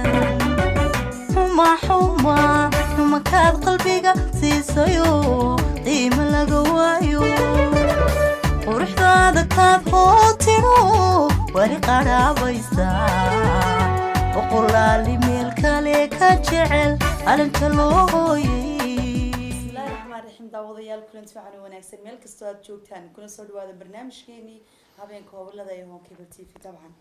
wanaagsan. Xuma xuma xumakaad qalbiga siisayo, qiimo laga waayo. Quruxdaada kaad hootidho wali qadhaabaysaa, boqolaali meel kale ka jecel qalinka loo hooyay. Bismillahi raxmaan raxiim. Daawadayaal, kulanti wacan oo wanaagsan meel kastoo aad joogtaan, kuna soo dhawaada barnaamijkeenii habeenka hobolada ee Home Cable TV. Dabcan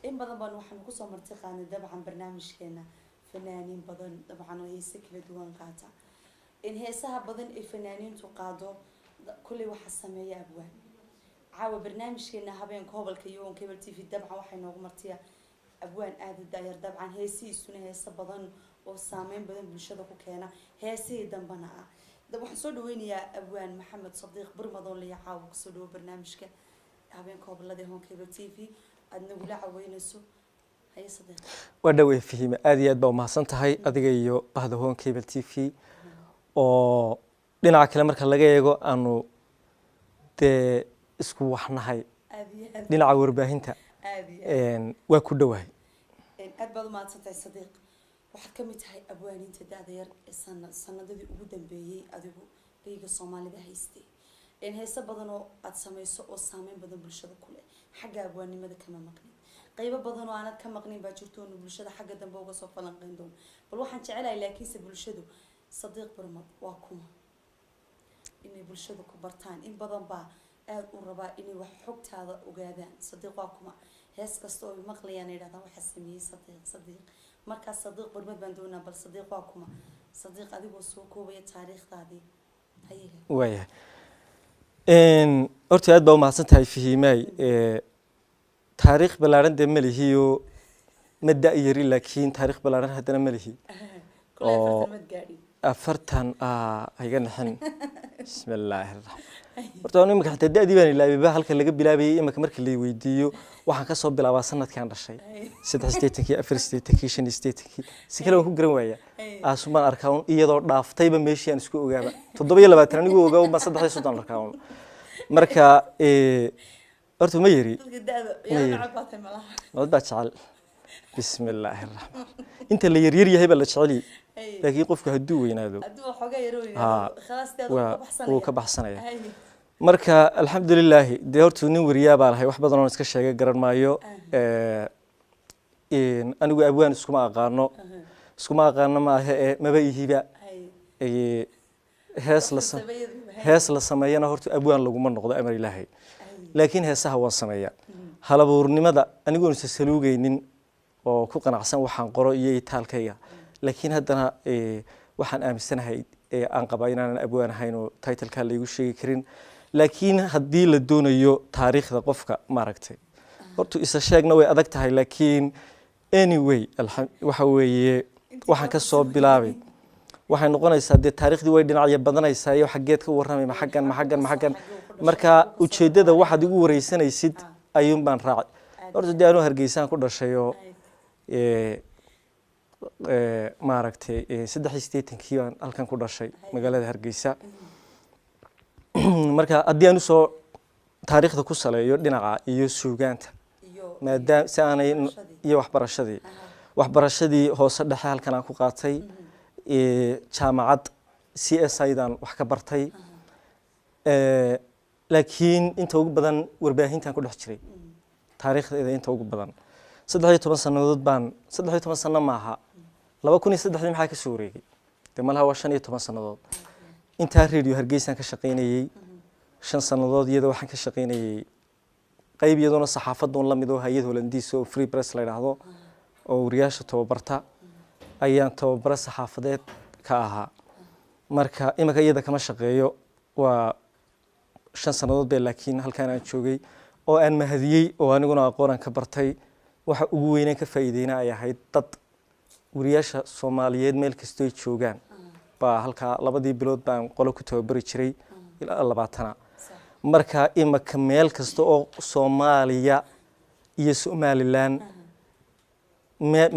in badan baan waxaanu kusoo marti qaadnay dabcan barnaamijkeena fanaaniin badan, dabcan oo heese kala duwan qaata. In heesaha badan ee fanaaniintu qaado kulley waxaa sameeya abwaan. Caawa barnaamijkeena habeenka hobolka iyo Home Cable TV dabcan waxay noogu martiya abwaan aada u daayar, dabcan heesihiisuna heese badan oo saameyn badan bulshada ku keena, heesihii dambana ah. Waxaan soo dhaweynayaa abwaan Maxamed Sadiiq Burmadoon liya. Caawa kusoo dhawo barnaamijka habeenka hobolada ee Home Cable TV aada nagula caweyneyso. Haye Sadiiq. Waa dhawey Fahime, aad iyo aad baa umahadsan tahay adiga iyo bahda Home Cable TV, oo dhinaca kale marka laga eego aanu dee isku waxnahay aada iyo aad dhinaca warbaahinta. Aada iyo aad. Waa ku dhowahay. Aad baad umahadsan tahay Sadiiq. Waxaad ka mid tahay abwaaniinta da-da yar ee sanadadii ugu dambeeyey adigu geyga Soomaalida haystay. Heese badan oo aada sameyso oo saameyn badan bulshada ku leh, xagga abwaannimada kama maqnin. Qeybo badan oo aanad ka maqnin baa jirto oonu bulshada xagga dambe uga soo falanqeyn doono. Bal waxaan jecelahay laakiinse bulshadu Sadiiq Burmad waa kuma inay bulshadu ku bartaan. In badan baa aada u rabaa inay wax xogtaada ogaadaan. Sadiiq waa kuma? Hees kasta oo ay maqlayaan ay yidhahdaan waxaa sameeyey Sadiiq, Sadiiq. Markaas Sadiiq Burmad baan doonaa. Bal Sadiiq waa kuma? Sadiiq, adigoo soo koobaya taariikhdaadii, hayaga. Waayahay, horta aad baa umahadsan tahay Fahiimaay. Taariikh ballaaran dee ma lihiyo, ma da-yari, laakiin taariikh ballaaran haddana ma lihi. Kuley 40 mad gaadhin. 40 hayga naxin. Bismi illaahi raxmaan. Horta anu imika xitaa da-dii baan ilaabay halka laga bilaabayay. Imika marka la weydiiyo waxaan kasoo bilaabaa sanadkan dhashay, 83-kii, 84-kii, 85-kii, si kale waan ku garan waayaa. Aasun baan arkaa un iyadoo dhaaftayba meeshii aan isku ogaaba 27 anigoo ogaa baan 33 arkaa un. Marka horta ma yeri. Dadka da-da Ma yaa yeri. Nacab baatay malaha. Nabad baa jecel. Bismi illaahi raxmaan. Inta la yaryar yahay baa la jecel yahay, laakiin qofku hadduu weynaado, hadduu waxoogaa yaro Haa, weynaado, khalaas dee waa ka baxsanaya. Wuu ka baxsanaya. Marka alxamdulilaahi, dee horta nin wariyaa baa lahay, wax badan oon iska sheega garan maayo. Anigu abwaan iskuma aqaano, iskuma aqaano maaha ee maba ihiba. Hees la sameeyana horta abwaan laguma noqdo, amar Ilaahay, laakiin heesaha waan sameeyaa. Halabuurnimada anigoon isa saluugaynin oo ku qanacsan waxaan qoro iyo itaalkayga, laakiin haddana waxaan aaminsanahay ee aan qabaa inaanan abwaan ahayn oo title-kaa laygu sheegi karin. Laakiin haddii la doonayo taariikhda qofka, maaragtay, horta isa sheegna way adag tahay, laakiin anyway waxa weeye waxaan ka soo bilaabay waxay noqonaysaa dee taariikhdii way dhinacyo badanaysaa iyo xaggeed ka warramay, ma xaggan, ma xaggan, ma xaggan. Marka ujeeddada waxaad igu wareysanaysid ayuun baan raacay. Horta dee anuu Hargeysaan ku dhashay oo maaragtay 83-kii baan halkan ku dhashay magaalada Hargeysa. Marka haddii aan usoo taariikhda ku saleeyo dhinaca iyo suugaanta, maadaam si aanay iyo waxbarashadii hoose dhexe halkan aan ku qaatay, jaamacad CSI dan wax ka bartay, laakiin inta ugu badan warbaahintan ku dhex jiray. Taariikhdeeda inta ugu badan 13 sannadood baan, 13 sano maaha, 2003-dii maxaa ka soo wareegay dee malaha waa 15 sannadood. Intaa Radio Hargeysaan ka shaqaynayey 5 sannadood, iyada waxaan ka shaqaynayey qayb iyadoona saxaafaduun la mid oo hay-ad Holandiis oo Free Press la yidhaahdo oo wariyaasha tababarta ayaan tababaro saxaafadeed ka ahaa. Marka iminka iyada kama shaqeeyo, waa 5 sannadood be, laakiin halkaan aan joogay oo aan mahadiyey oo aniguna aqoon aan ka bartay, waxa ugu weynaan ka faa'iideyna ay ahayd dad wariyaasha Soomaaliyeed meel kastoo ay joogaan baa halkaa labadii bilood baan qolo ku tababari jiray ilaa 20-na. Marka imaka meel kasta oo Soomaaliya iyo Somaliland,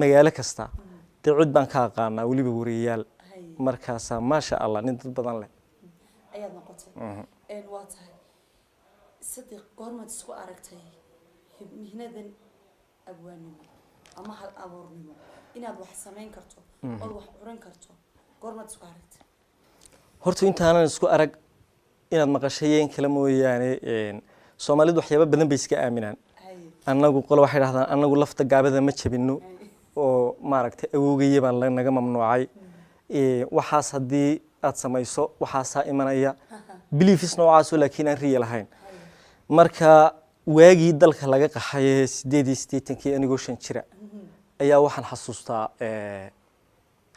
magaalo kasta dee cid baan ka aqaanaa, weliba wariyayaal. Markaasaa maasha Allah nin dad badan leh ayaad noqotay. Waa tahay Sadiiq, goormaad isku aragtay mihnadan abwaannimo ama hal abuurnimo? Inaad wax samayn karto ood wax curan karto, goormaad isku aragtay? Horta intaanan isku arag, inaad maqashayeen kale mooyaane, Soomaalidu waxyaaba badan bay iska aaminaan. Annagu qole waxay dhahdaan annagu lafta gaabada ma jabino, oo maaragtay awowgaya baan naga mamnuucay. Waxaas haddii aad samayso waxaasaa imanaya, beliefs noocaasoo laakiin aan riya lahayn. Marka waagii dalka laga qaxay 88-kii, anigoo 5 jira ayaa waxaan xasuustaa,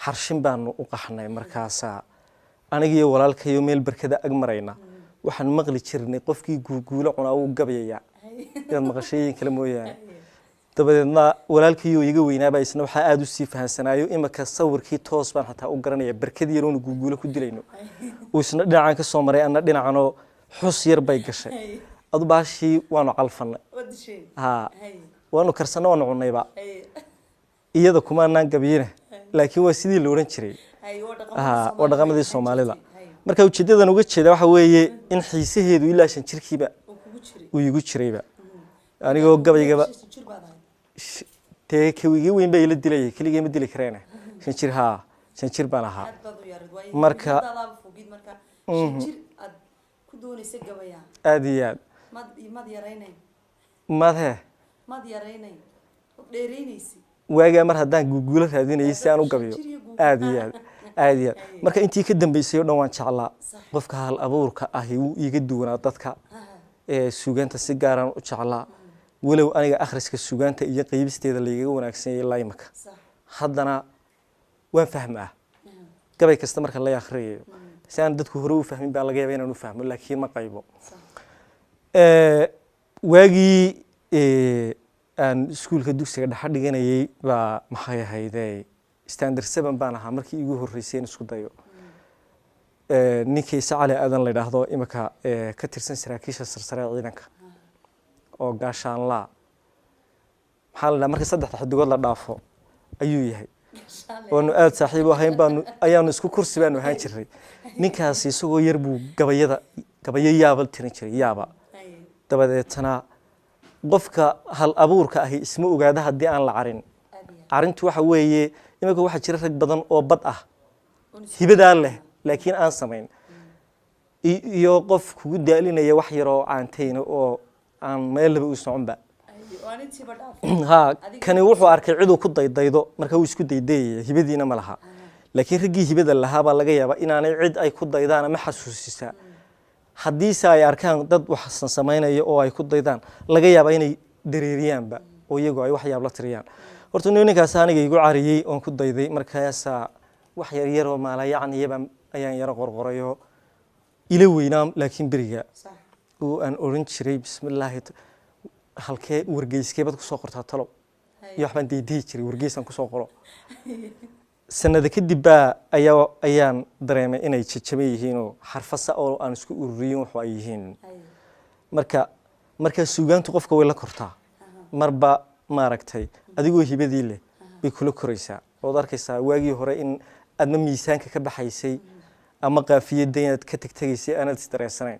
Xarshin baanu u qaxnay. Markaasaa anigiyo walaalkayo meel barkada ag marayna waxaan maqli jirnay qofkii guuguulo cunaa wuu gabayayaa, inaad maqashooyin kale mooyaane. Dabadeedna walaalkayo iga weynaabaa isna waxaa aada u sii fahansanaayo. Imika sawirkii toos baan xataa u garanaya, barkadii yaroonu guuguulo ku dilayno, uu isna dhinacan ka soo maray, anna dhinacanoo xus yar bay gashay. Adu baashii waanu calfanay. Waad disheen? Ha, waanu karsanay, waanu cunayba. Iyada kumaanaan gabiyine, laakiin waa sidii la odhan jiray. Waa Ha, waa dhaqamadii Soomaalida. Marka ujeedadan uga jeeda waxa weeye in xiisaheedu ilaa 5 jirkiiba uu kugu jiray. Uu igu jirayba anigoo gabaygaba. 5 jir baad ahayd? Dee kawiga weyn baa ila dilayay, keligay ma dili kareene. 5 jir, haa, 5 jir baan ahaa. Aad baad u yarid waayo. Khibradaadaaba fogid marka 5 jir aad ku doonaysa gabayaa. Aada iyo aad. Mad yaraynayn? Madhe? Mad yaraynayn, dheeraynaysi? Waagaa mar haddaan guuguulo raadinayay si aan u gabiyo. Jir iyo guuguulo. Aada iyo aad, aada iyo aad. Marka intii ka dambeysay oo dhan waan jeclaa. Qofka hal abuurka ahi wuu iiga duwanaa dadka. Ee suugaanta si gaaraan u jeclaa, walow aniga akhriska suugaanta iyo qaybisteeda laygaga wanaagsan yahay ilaa imaka, haddana waan fahmaa gabay kasta marka la akhriyayo. Si aan dadku hore u fahmin baa laga yaabaa inaan u fahmo, laakiin ma qaybo. Waagii aan iskuulka dugsiga dhexe dhiganayay baa, maxay ahayde, standard 7 baan ahaa markii igu horreysay in isku dayo. Ninkii Sacali Aadan la yidhaahdo, imika ka tirsan saraakiisha sarsare ee ciidanka oo gaashaanlaa, maxaa la dhaha, marka saddexda xidigood la dhaafo ayuu yahay, waanu aada saaxiib u ahayn, baanu ayaanu isku kursi baanu ahaan jirnay. Ninkaasi isagoo yar buu gabayada gabayo yaaba tirin jiray, yaaba. Dabadeetana qofka hal abuurka ahi isma ogaada haddii aan la carin. Aad iyo aad. Carintu waxa weeye, iminka waxaa jira rag badan oo bad ah, hibadaa leh, laakiin aan samayn, iyo qof kugu daalinaya wax yaroo caantayna oo aan meellaba u soconba. Haye, oo aan intiiba dhaafin. Ha, kani wuxuu arkay ciduu ku daydaydo, marka wuu isku daydayaya, hibadiina ma laha. Laakiin raggii hibada lahaa baa laga yaabaa inaanay cid ay ku daydaan ama xasuusisaa. Haddiise ay arkaan dad waxsan samaynaya oo ay ku daydaan, laga yaabaa inay dareeriyaanba oo iyagu ay wax yaab la tiriyaan. Horta ninkaas aniga igu cariyey oon ku dayday. Markaasaa wax yar yaroo maalayacniyaba ayaan yaro qorqorayoo ila weynaa, laakiin beriga oo aan oran jiray bismillaahi, halkee wargeyskee baad kusoo qortaa talow? Iyo waxbaan daydayi jiray wargeysaan kusoo qoro. Sanado kadib baa ayaan dareemay inay jajaban yihiinoo xarfasa oo aan isku ururiyin wuxu ay yihiin. Marka suugaantu qofka way la kortaa marba, maaragtay, adigoo hibadii leh bay kula koraysaa, ood arkaysaa waagii hore in aadma miisaanka ka baxaysay ama qaafiyadda inaad ka tegtegaysay aanaad isdareensanayn.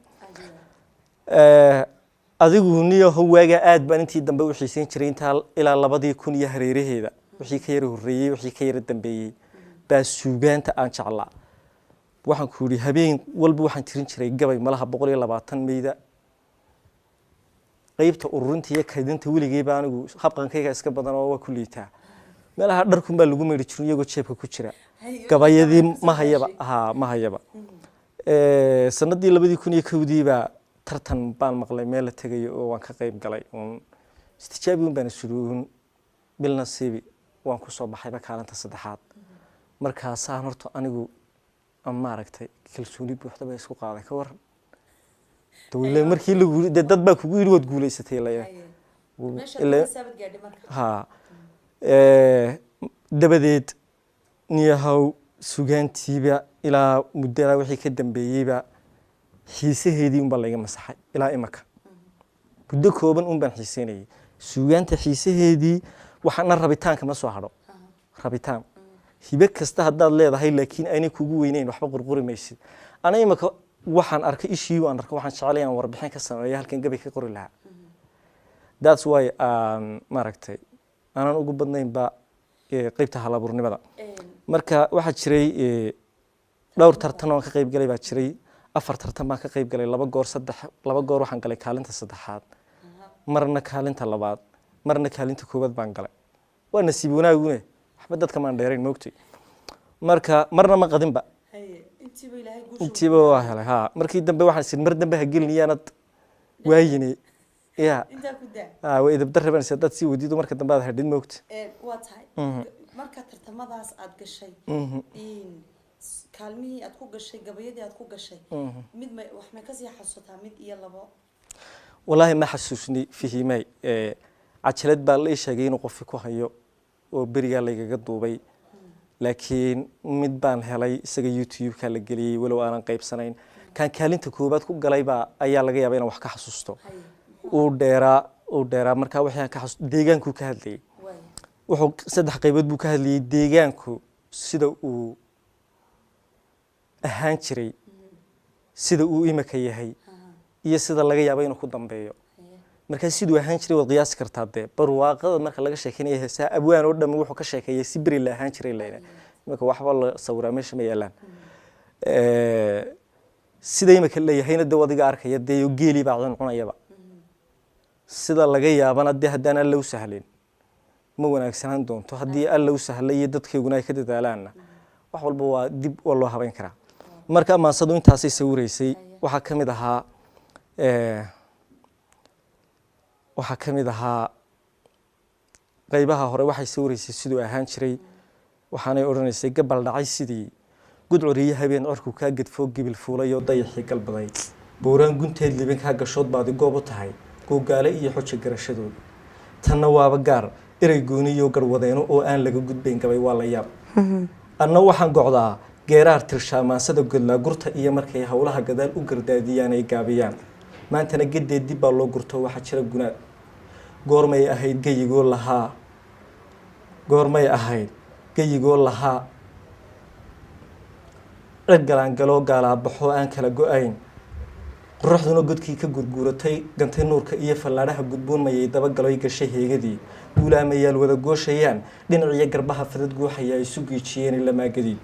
Adigu niyaho waagaa aad baan intii dambe u xiiseyn jiray, intaa ilaa 2000 iyo hareeraheeda, wixii ka yara horreeyey, wixii ka yara dambeeyey baa suugaanta aan jeclaa. Waxaan ku yidhi habeen walba waxaan tirin jiray gabay malaha 120 meyda. Qaybta ururinta iyo kaydinta weligeyba anigu habqankayga iska badan oo waa ku liitaa. Meelaha dharkun baa lagu meydhi jirin iyagoo jeebka ku jira gabayadii, ma hayaba, ha, ma hayaba. Sanadii 2001-dii baa tartan baan maqlay meel la tegayo oo waan ka qayb galay. Uun istijaabi un baan isuruun, bilnasiibi waan ku soo baxayba kaalinta saddexaad. Markaasaan horta anigu aan maaragtay kalsooni buuxda baa isku qaaday. Ka waran dawle markii lagu dee dad baa kugu yidhi waad guulaysatay la Meesha saabad gaadhay marka. Ha, dabadeed niyahow sugaantiiba ilaa muddada wixii ka dambeeyeyba xiisaheedii unbaa layga masaxay. Ilaa imaka muddo kooban un baan xiiseynayay suugaanta xiisaheedii. Waxaana rabitaanka ma soo hadho. Rabitaan hibe kasta haddaad leedahay laakiin aynay kugu weyneyn, waxba qurquri maysid. Ana imaka waxaan arkay ishii aan arko waxaan jeclay aan warbixin ka sameeyo halkan gabay ka qori lahaa. That's why aan maaragtay aanan ugu badnayn ba. qeybta halabuurnimada. Marka waxaa jiray dhowr tartan oo aan ka qayb galay baa jiray. 4 tartan baan ka qayb galay, 2 goor, 3, 2 goor waxaan galay kaalinta saddexaad, marna kaalinta labaad, marna kaalinta koowaad baan galay. Waa nasiib wanaagune, waxba dadka maan dheerayn moogtay. Marka marna ma qadinba, intiiba waa helay. Ha, markii dambe waxaan isin mar dambe ha gelin iyaanad waayine ya waa idab darre baan isin dad sii wadiido marka dambe aad hadhid moogta. Waa tahay marka tartamadaas aad gashay, kaalmihii aad ku gashay, gabayadii aad ku gashay, mid ma wax ma kasii xasuutaa, mid iyo labo? Wallaahi ma xasuusni fihimay. Cajalad baa la ii sheegay inuu qofi ku hayo oo berigaa laygaga duubay, laakiin mid baan helay isaga YouTube-ka la geliyey, walow aanan qaybsanayn. Kaan kaalinta koowaad ku galay baa ayaa laga yaabaa inaan wax ka xasuusto. Uu dheeraa. Markaa wixii aan ka xasuusto, deegaankuu ka hadlayay. Wuxuu 3 qaybood buu ka hadlayay: deegaanku sida uu ahaan jiray, sida uu imika yahay, iyo sida laga yaabo inuu ku dambeeyo. Markaa siduu ahaan jiray waad qiyaasi kartaa. Dee barwaaqada marka laga sheekeynaya heesaha abwaan oo dhammi wuxuu ka sheekeeyay si beri la ahaan jiray layna, imika waxba la sawiraa meesha ma yaalaan. Sida imika leeyahayna dee adiga arkaya, dee geelii baa cun cunayaba. Sida laga yaabana dee haddaan Alla u sahlin ma wanaagsanaan doonto. Haddii Alla u sahlay iyo dadkayguna ay ka dadaalaanna, wax walba waa dib waa loo habeyn karaa. Marka maansadu intaasay sawiraysay. Waxaa ka mid ahaa qaybaha hore waxay sawiraysay siduu ahaan jiray. Waxaanay odhanaysay: gabal dhacay sidii gudcuriyo habeen corku kaa gedfoo gibil fuulay oo dayaxii galbaday, booraan gunteed libin kaa gashood baadi goob u tahay googaale iyo xoja garashadooda. Tanna waaba gaar erey gooniyo garwadeeno oo aan laga gudbayn gabay waa la yaab. Anna waxaan gocdaa geeraar tirshaa maansada godlaa gurta iyo markay howlaha gadaal u gardaadiyaan ay gaabiyaan. Maantana gedeed dib baa loo gurto, waxaa jira gunaad. Goormay ahayd geyigoo lahaa, goormay ahayd geyigoo lahaa cir galaangaloo gaalaabaxoo aan kala go-ayn, qoraxduna godkii ka gurguuratay gantay nuurka iyo fallaadhaha gudboon mayay dabagaloy gashay heegadii guulaamayaal wada gooshayaan dhinaciyo garbaha fadad guuxaya isu giijiyeen lamaagadiid.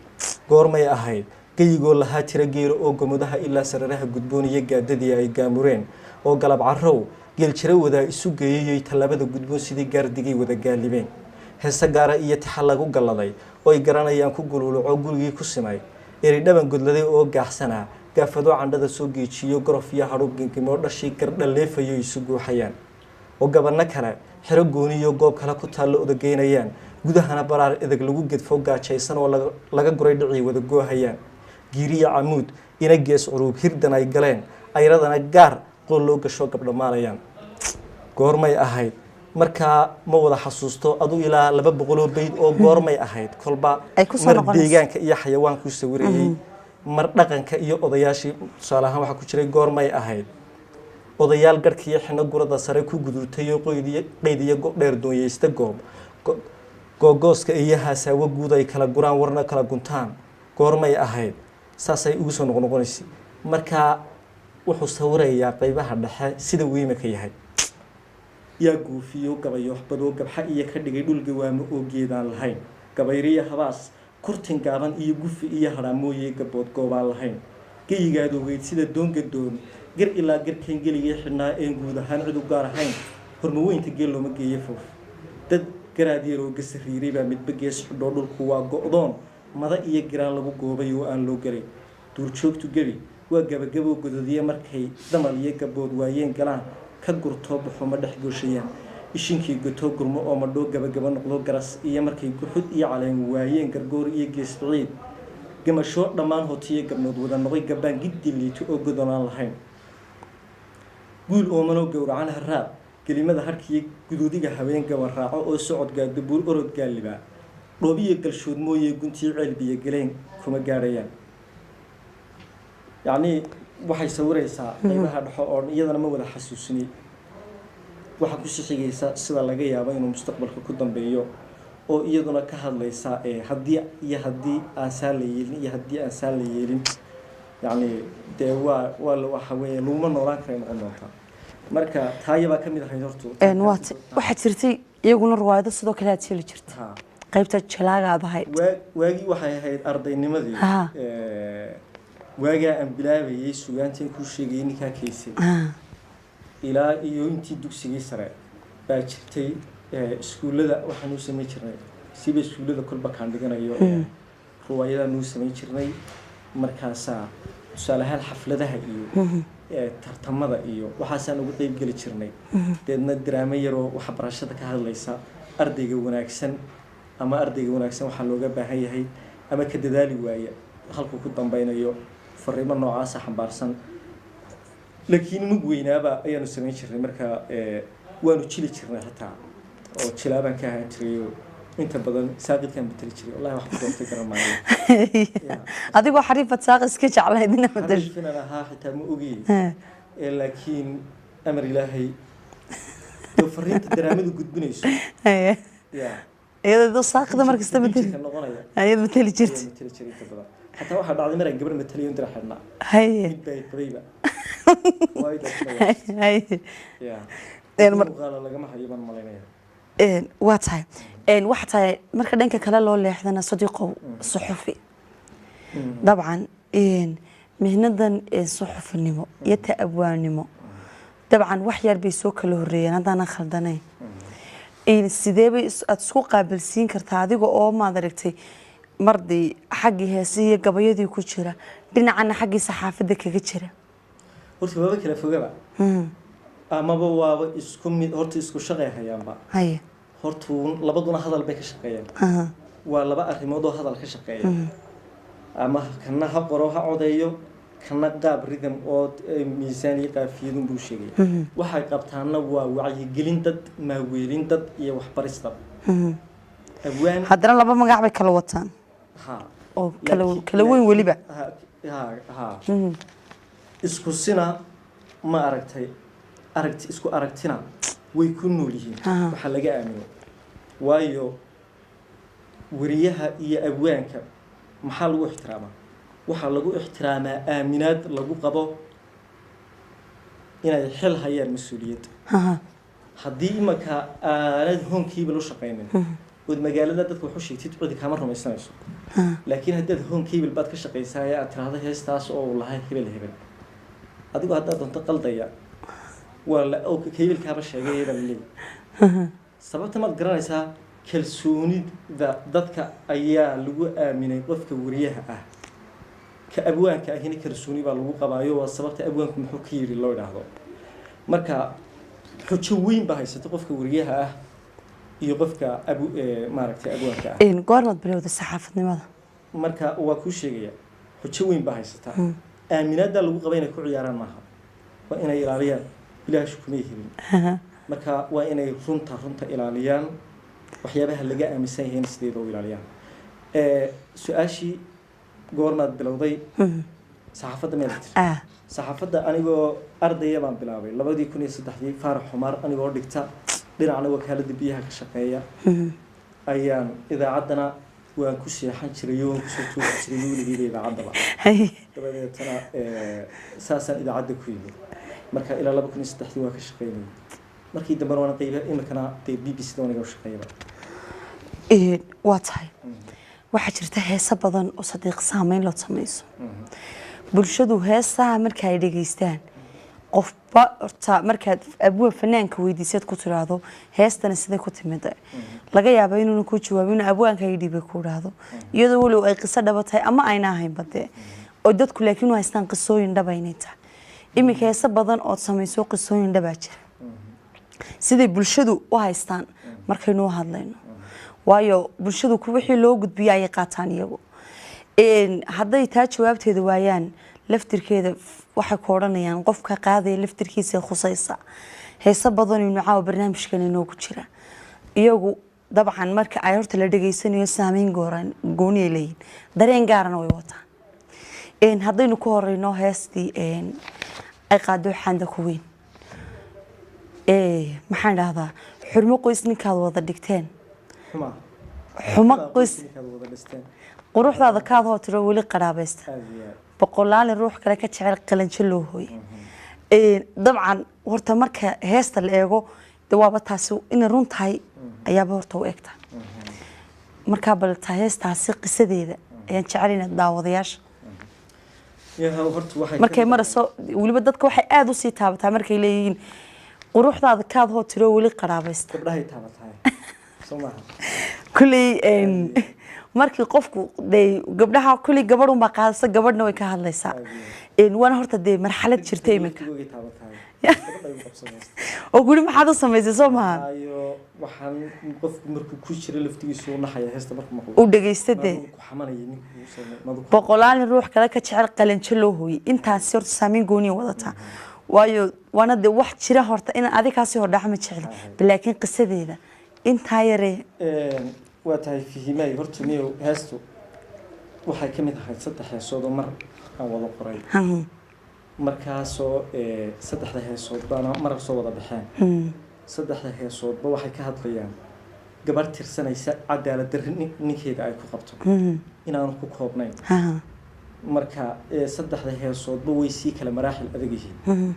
Goormay ahayd geyigoo lahaa tira geelo oo gomodaha ilaa sararaha gudboon iyo gaadadii ay gaamureen oo galab carrow geeljiro wadaa isu geeyayoy tallaabada gudboon sidii gaardigay wada gaalibeen, heese gaara iyo tixa lagu galladay oo ay garanayaan ku guluuluco gurigii ku simay, eri dhaban godladay oo gaaxsanaa gaafadoo candhada soo geejiyo gorof iyo hadhuub gingimoo dhashii gardhaleefayo isu guuxayaan, oo gabanno kale xero gooniyo goob kale ku taallo odageynayaan, gudahana baraar edeg lagu gedfo gaajaysan oo laga guray dhicii wada goohayaan, giiriya camuud ina gees curuub hirdan ay galeen, ayradana gaar qool loo gasho gabdhamaalayaan. Goormay ahayd? Markaa ma wada xasuusto, adu ilaa 200 bayd oo goormay ahayd kolba Ay ku soo mar noqonayso. Deegaanka iyo xayawaankuu sawirayay, mar dhaqanka iyo odayaashii. Tusaale ahaan waxaa ku jiray: goormay ahayd odayaal garhkiiyo xino gurada sare ku gudurtay oo qoydiyo qeyd iyo go dheer doonyeysta goob googooska iyo haasaawo guud ay kala guraan warna kala guntaan. Goormay ahayd? Saasay ugu soo noqnoqonaysay. Marka wuxuu sawirayaa qaybaha dhexe sida uu imika yahay. Yaa guufiyo gabayo waxbadoo gabxa iyo ka dhigay dhul gawaamo oo geedaan lahayn, gabayriyo habaas kurtin gaaban iyo gufi iyo hadhaamooye gabood goobaan lahayn, geyigaad ogeyd sida doon gadoon gar ilaa garkan geligii xidhnaa een guud ahaan cid u gaar ahayn, hormaweynta geel looma geeye foof, dad garaad yaroo gasariiray baa midba gees xidhoo, dhulku waa go'doon mada iyo giraan lagu goobay oo aan loo gelay, duurjoogtu gebi waa gabagaboo gododiye markay damal iyo gabood waayeen galaan ka gurtoo baxo ma dhex gooshayaan, ishinkii gotoo gurmo oo madhoo gabagabo noqdo garas iyo markay guxud iyo caleen waayeen gargoor iyo gees biciid gamasho dhammaan hotiyo gabnood wada noqoy gabaan giddi liito oo godonaan lahayn, guul oomanoo gowracan haraad gelimada harkiyo guduudiga haween gaban raaco oo socod gaadabuur orod gaalibaa dhoobiyo galshood mooye guntii ceelbiyo galeen kuma gaadhayaan. Yacnii waxay sawiraysaa qaybaha dhexo oo dhan, iyadana ma wada xasuusini. Waxaa kusii xigaysa sida laga yaabo inuu mustaqbalka ku dambeeyo oo iyaduna ka hadlaysa haddii iyo haddii aan saa la yeelin iyo haddii aan saa la yeelin, yacni dee waa waxa weeye laguma noolaan karay noqon doontaa. Marka taayabaa ka mid ahayd hortu. Waxaa jirtay iyaguna riwaayado sidoo kale aad jeli jirtay. Ha. Qaybta jalaagaad ahayd? Waagii waxay ahayd ardaynimadii. Waagaa aan bilaabayay sugaantiin kuu sheegayay ninkaa Kaysay ilaa iyo intii dugsigii sare baa jirtay. Iskuullada waxaan u samayn jirnay, siba iskuullada kolba kaan dhiganayo, ruwaayadaan u samayn jirnay. Markaasaa tusaale ahaan xafladaha iyo tartamada iyo waxaasaan uga qeyb geli jirnay. Deedna daraamo yaroo waxbarashada ka hadlaysa, ardayga wanaagsan ama ardayga wanaagsan waxaa looga baahan yahay ama ka dadaali waaya halkuu ku dambeynayo, fariimo noocaasa xambaarsan laakiin mug weynaaba ayaanu samayn jirnay. Marka waanu jili jirnay xataa oo jilaabaan ka ahaan jiray oo inta badan saaqidkaan beteli jiray. Wallahi wax ku doontay garan maayo. Adigoo xariifad saaq iska jeclayd inaad bedesho. Xariif inaan ahaa xitaa ma ogey, laakiin amar Ilaahay dee fariinta daraamadu gudbinayso ya. Iyadoo saaqida markasta bedeli Dijirka noqonaya ayaad bedeli jirta. Ayaan mateli jiray inta badan. Xataa waxaa dhacday maraan gabar mateliyo dira xidhnaa, mid bay qabayba waayo dadka ya muuqaala lagama hayo baan malaynaya. Waa tahay. Waxa tahay marka dhanka kale loo leexdana, Sadiiqow, suxufi dabcan. Mihnadan suxufinimo iyo ta abwaannimo dabcan wax yar bay soo kala horreeyeen haddaanan khaldanayn. Sidee bay aad isku qaabilsiin kartaa adiga oo maad aragtay mardii xaggii heesihii iyo gabayadii ku jira, dhinacana xaggii saxaafadda kaga jira? Horta waaba kala fogaba amaba waaba isku mid. Horta isku shaqay hayaanba. Horta labaduna hadal bay ka shaqeeyaan. Waa laba arrimood oo hadal ka shaqeeya, ama kana ha qoro ha codeeyo, kana qaab rhythm oo miisaan iyo qaafiyadun buu sheegaya. Waxay qabtaana waa wacyigelin dad, maaweelin dad iyo waxbaris dad. Abwaan Haddana laba magac bay kala wataan oo kala kala weyn weliba. Ha, isku sina ma aragtay, aragti isku aragtina way ku nool yihiin. Waxaa laga aamino waayo weriyaha iyo abwaanka maxaa lagu ixtiraamaa? Waxaa lagu ixtiraamaa aaminaad lagu qabo inay xil hayaan, mas-uuliyad. Haddii imanka aanad hoonkiiba lu shaqaynin ood magaalada dadka wax u sheegtid, cidi kaama rumaysanayso. Laakiin haddaad Horn Cable baad ka shaqaysaa ee aad tiraahdo heestaas oo uu lahay hebel hebel, adigu haddaad doonto qaldaya, waa la oo cable-kaaba sheegay baa la leeyahay. Sababta maad garanaysaa? Kalsoonida dadka ayaa lagu aaminay qofka weriyaha ah. Ka abwaanka ahina kalsooni baa lagu qabaayo, waa sababta abwaanku muxuu ka yidhi loo idhaahdo. Marka xujo weyn baa haysata qofka weriyaha ah iyo qofka abu maaragtay abwaanka ah. Goormaad bilowday saxaafadnimada? Marka waa kuu sheegaya, xujo weyn baa haysata. Aaminaaddaa lagu qaba inay ku ciyaaraan maaha, waa inay ilaaliyaan. Bilaash kumay helin. Marka waa inay runta ilaaliyaan, waxyaabaha laga aaminsan yahay sideeda u ilaaliyaan. Su-aashii goormaad bilowday saxaafadda meel tir? Saxaafadda anigoo ardaya baan bilaabay 2003-dii. Faarax Xumaar anigoo dhigta, dhinacna wakaaladda biyaha ka shaqeeya, ayaan idaacaddana waan ku seexan jiray oo waan kusoo toosi jiray weligeyba idaacaddaba. Dabadeetana saasaan idaacadda ku yimid. Marka ilaa 2003-dii waa ka shaqeynayay. Markii dambena waana qayba, iminkana dee BBC da aniga u shaqeeyaba. Waa tahay. Waxaa jirta heeso badan oo, Sadiiq, saameyn lood samayso bulshadu. Heesaha marka ay dhegeystaan, qofba horta markaad abwaa fanaanka weydiisaad ku tiraahdo heestana siday ku timid, laga yaaba inuuna ku jawaabin, inuu abwaanka ay dhiibay ku idhaahdo, iyadoo walow ay qiso dhaba tahay ama ayna ahayn badee oo dadku laakiin u haystaan qisooyin dhaba inay tahay. Iminka heeso badan ood samayso qisooyin dhabaa jira, siday bulshadu u haystaan markaynu u hadlayno, waayo bulshadu wixii loo gudbiyo ayay qaataan iyagu. Hadday taa jawaabteeda waayaan laftirkeeda, waxay ku odhanayaan qofka qaadaya laftirkiisa khusaysa. Heeso badan inu caawa barnaamijkan inoogu jira iyagu dabcan marka ay horta la dhegeysanayo saameyn gooran gooni ay leeyihin, dareen gaarana way wataan. Haddaynu ku horeyno heestii ay qaado Xanda Kuweyn, maxaan dhahdaa, xurmo qoys ninkaad wada dhigteen. Xuma. Xumo qoys. Ninkaad wada dhisteen. Quruxdaada kaad hoo tiro weli qaraabaysta. Aad iyo aad. Boqolaalin ruux kale ka jecel qalanjo loo hooyay. Dabcan horta marka heesta la eego de waaba taasi inay run tahay ayaaba horta u egta. Markaa bal ta heestaasi qisadeeda ayaan jecel inaad daawadayaasha Yaha, horta waxay markay marayso, weliba dadka waxay aada usii taabataa markay leeyihiin quruxdaada kaad hoo tiro weli qaraabaysta. Gabdhahay taabatahay, soo maaha? Kulley markii qofku dee gabdhaha kulley gabadh unbaa qaadasa, gabadhna way ka hadlaysaa. Waana horta dee marxalad jirta iminka. Laftigoogay taabatahay, gabadha ay u qabsanaysa. Oo guri maxaad u samaysay, soo maaha? Ayo, waxaan qofku markuu ku jiro laftigiisu u naxaya heesta markuu maqlo. U dhegeysta dee. Maaduu ku xamanaya ninku uu samey madu. Boqolaal nin ruux kale ka jecel qalanjo loo hooyey, intaasi horta saameyn gooniya wadataa, waayo waana dee wax jira. Horta inaan adiga kaasii hordhaca ma jecli, laakiin qisadeeda intaa yaree. Waa tahay fihimay. Horta niyow, heestu waxay ka mid ahayd saddex heesood oo mar aan wada qoray, markaasoo saddexda heesood baana mar soo wada baxeen. Saddexda heesoodba waxay ka hadlayaan gabarh tirsanaysa cadaalad darri ninkeeda ay ku qabto inaanu ku koobnayn. Marka saddexda heesoodba way sii kala maraaxil adag yihiin.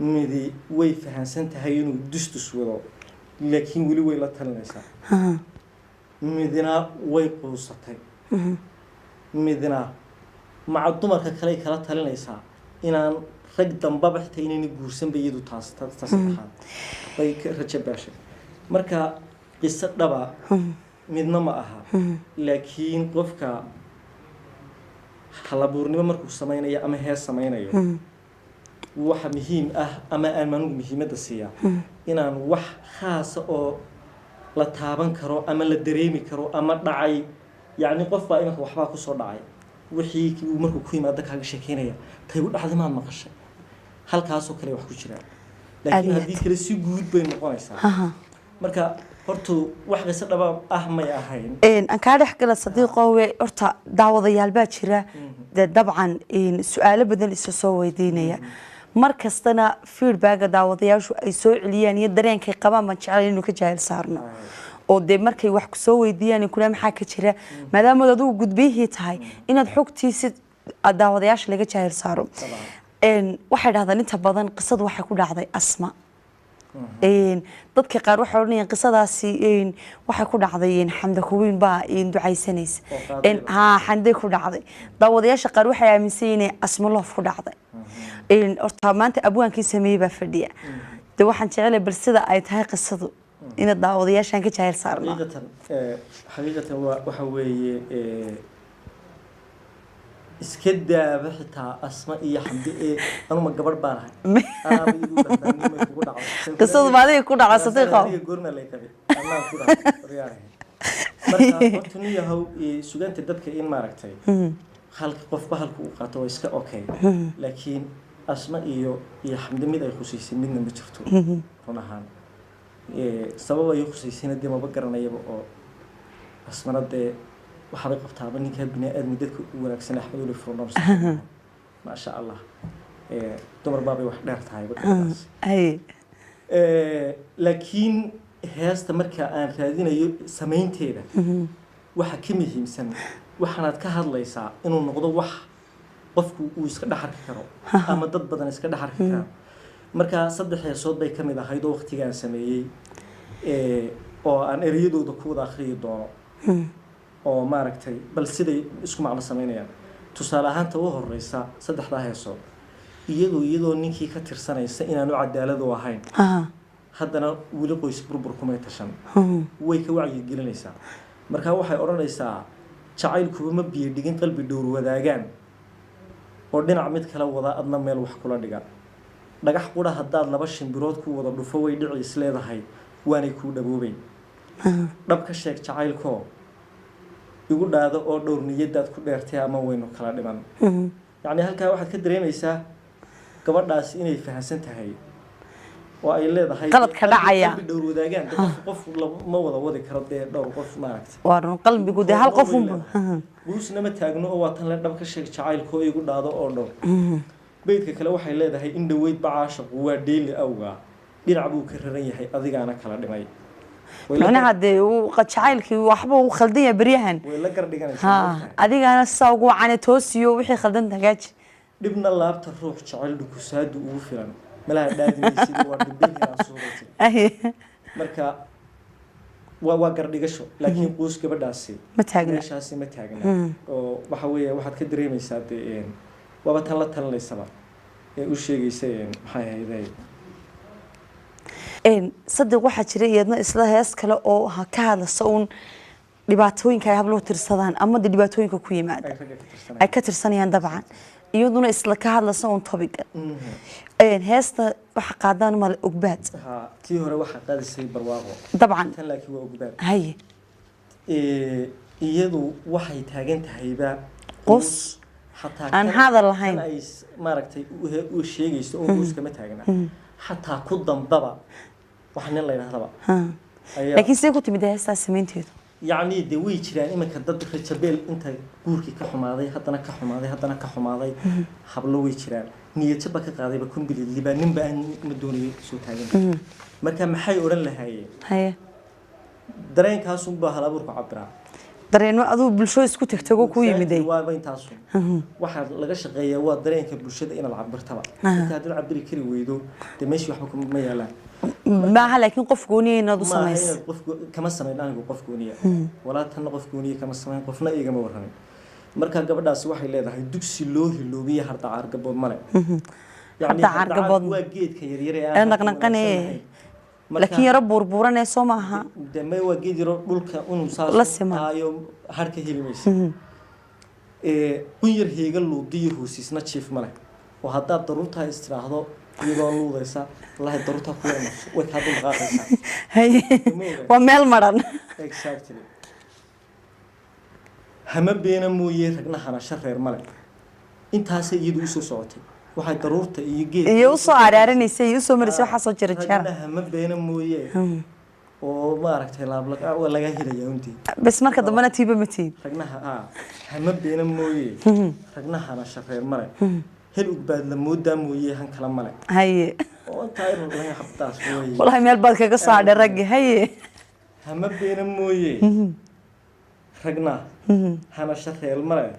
Midi way fahansan tahay inuu dustus wado, laakiin weli way la talinaysaa. Midna way quusatay, midna maca dumarka kale kala talinaysaa inaan rag dambaba xitaa inayna guursanba iyadu. Taas ta saddexaad bay ka rajo baashay. Marka qiso dhaba midna ma aha, laakiin qofka halabuurnimo markuu samaynayo ama hees samaynayo, waxa muhiim ah ama aan anigu muhiimadda siiyaa inaan wax khaasa oo la taaban karo ama la dareemi karo ama dhacay. Yacni qof baa imanka waxbaa kusoo dhacay, wixii uu markuu ku yimaado kaaga sheekeynaya, taygu dhacday maad maqashay, halkaasoo kale wax ku jiraan. Laakiin Aad iyo haddii kale si guud bay noqonaysaa. Marka hortu wax qiso dhaba ah may ahayn. Aan kaa dhex gala, Sadiiqowe. Horta daawadayaal baa jira dee dabcan su-aalo badan isa soo weydiinaya mar kastana. Feedbacka daawadayaashu ay soo celiyaan iyo dareenkay qabaan baan jeclay inuu ka jaahil saarno, oo dee markay wax kusoo weydiiyaan kula maxaa ka jira, maadaama adigu gudbiyihii tahay inaad xogtiisi daawadayaasha laga jaahil saaro. Waxay dhahdaan inta badan qisadu waxay ku dhacday Asma. Dadka qaar waxay odhanayaan qisadaasi waxay ku dhacday Xamda Kuwiin baa ducaysanaysa. Oo qaaday. Haa, Xamday ku dhacday. Daawadayaasha qaar waxay aaminsan yihiin inay Asma Loof ku dhacday. Horta maanta abwaankii sameeyey baa fadhiya. De waxaan jecelahay bal sida ay tahay qisadu inaad daawadayaashaan ka jaahil saarno. Xaqiiqatan waa waxa weeye, iska daaba xitaa Asma iyo Xamdi ee anuma gabadh baan ahay. Anaaba igu dhahdaa, nimay kugu dhacdo. Qisadu ma adiga ku dhacdo, Sadiiqo? Adiga goormaa lay qabay, anaa ku dhacdo waryaarahay. Marka horta nin yahow, sugaanta dadka in maaragtay halka qofba halka uu qaato waa iska okay, laakiin Asma iyo Xamdi mid ay khusaysay midna ma jirto run ahaan. Sabab ay khusaysayna dee maba garanayaba, oo Asmana dee waxaabay qabtaaba ninka bini aadmi dadka u wanaagsan, Axmed Uli Furnoms, maasha Allah. Dumar baabay wax dheer tahay gabadhaas. Laakiin heesta marka aan raadinayo samaynteeda, waxa ka muhiimsan waxaanaad ka hadlaysaa inuu noqdo wax qofku uu iska dhex arki karo ama dad badan iska dhex arki karaan. Marka saddex heesood bay ka mid ahayd oo waqtigaan sameeyey, oo aan ereyadooda ku wada akhriyi doono, oo maaragtay bal siday isku macno samaynayaan. Tusaale ahaanta u horeysa saddexdaa heesood, iyadoo ninkii ka tirsanaysa inaanu cadaalad u ahayn, haddana weli qoys burbur kumay tashan, way ka wacyigelinaysaa. Marka waxay odhanaysaa: jacaylkuba ma biyo dhigin qalbi dhowr wadaagaan, oo dhinac mid kala wada adna meel wax kula dhiga. Dhagax qura haddaad laba shimbirood ku wada dhufo, way dhici is leedahay, waanay kuu dhaboobeyn. Dhab ka sheeg jacaylkoo igu dhaado, oo dhowr niyadaad ku dheertay, ama waynu kala dhiman. Yacni halkaa waxaad ka dareemaysaa gabadhaasi inay fahansan tahay oo ay leedahay Qaladka dhacaya. Qalbi dhowr wadaagaan dee qof ma wada wadi karo dee dhowr qof maaragtay. Waa run, qalbigu dee hal qof unba. Guusna ma taagno, oo waa tan le dhab ka sheeg jacaylkoo igu dhaado oo dhowr. Beydka kale waxay leedahay: in dhoweyd bacaashaqu waa dheeli awgaa, dhinac buu ka raran yahay, adigaana kala dhimay. Macnaha dee uu jacaylkii waxba uu khaldan yahay beryahan. Way la gar dhiganaysaa. Ha, adigana sidaa ugu wacane toosiyo wixii khaldan hagaaji. Dhibna laabta ruux jecel dhukusaadu ugu filan, malaha dhaadimaysid, waa dhibin inaa suuraysid. Marka Waa gardhigasho, laakiin quus gabadhaasi ma taagna. Meeshaasi ma taagna, oo waxa weeye waxaad ka dareemaysaa dee waaba tan la talinaysaba ee u sheegaysa maxay ahayday. Sadiq, waxaa jira iyadna isla hees kale oo ka hadlasa uun dhibaatooyinka ay habluhu tirsadaan ama de dhibaatooyinka ku yimaada ay ragga ka tirsanayaan. Ay ka tirsanayaan dabcan, iyaduna isla ka hadlasa uun topic-ga. Heesta waxa qaadaan male Ogbaad. Ha, tii hore waxaa qaadisay Barwaaqo. Dabcan. Tan laakiin waa Ogbaad. Haye. Iyadu waxay taagan tahayba Quus. Xataa Aan hadal lahayn. Kan ay maaragtay u sheegayso oo quus kama taagna, xataa ku dambaba wax nin la yidhahdaba ayaa. Laakiin sidee ku timid heestaas samaynteedu? Yacni dee way jiraan iminka dad rajabeel inta guurkii ka xumaaday, haddana ka xumaaday, haddana ka xumaaday. Hablo way jiraan niyadjabba ka qaadayba completely baa ninba aan ma doonayo soo taagan. Marka maxay odhan lahaayeen? Haye. Dareenkaasunbaa hal abuurku cabiraa. Dareenmo aduu bulsho isku tegtago ku yimiday. Waaba intaasun waxaa laga shaqeeyaa, waa dareenka bulshada inaad cabirtaba. Inta haddaad cabiri kari weydo, dee meeshii waxba kuma yaalaan. Maaha laakiin qof gooniya inaad u maaha samayso. Inaad qof kama samayn anigu qof gooniya, walaa tanna qof gooniya kama samayn, qofna igama warramin. Marka gabadhaasi waxay leedahay dugsi loo hiloobiye hardacaar gabood male. Yacni Hardacaar gabood. Waa geedka yaryar ee ee aan dhaqdhaqanee. wanaagsan lahayn. Laakiin yaro buurbuuranee soo maaha? De may, waa geed yaro dhulka inuu saas La siman. Aayo har ka heli maysa. Kun yar heega luudiyo hoosiisna jiif male, oo haddaad daruurtaa istiraahdo iyadoo luudaysa, wallahi daruurtaa kuwa imarso way kaa dul dhaqaaqaysaa. Haye. Ma ogayd? Waa meel maran. Exactly. Hama beena mooye ragna hanasho reer male. Intaasay iyadu usoo socotay, waxay daruurta iyo geedka iyo usoo araarinaysa iyo usoo maraysa waxaa soo jira jeera. Ragna hama beena mooye oo maaragtay laablaq waa laga helayaa untii. Bas marka dambena tiiba ma tiid. Ragnaha hama beena mooye ragna hanasho reer male, hel Ugbaad la moodaa mooye han kala male. Haye. Oo intaa in laga xabtaas mooye. Wallahi meel baad kaga soo hadhay raggi. Haye. Hama beena mooye ragna hanasho reer male.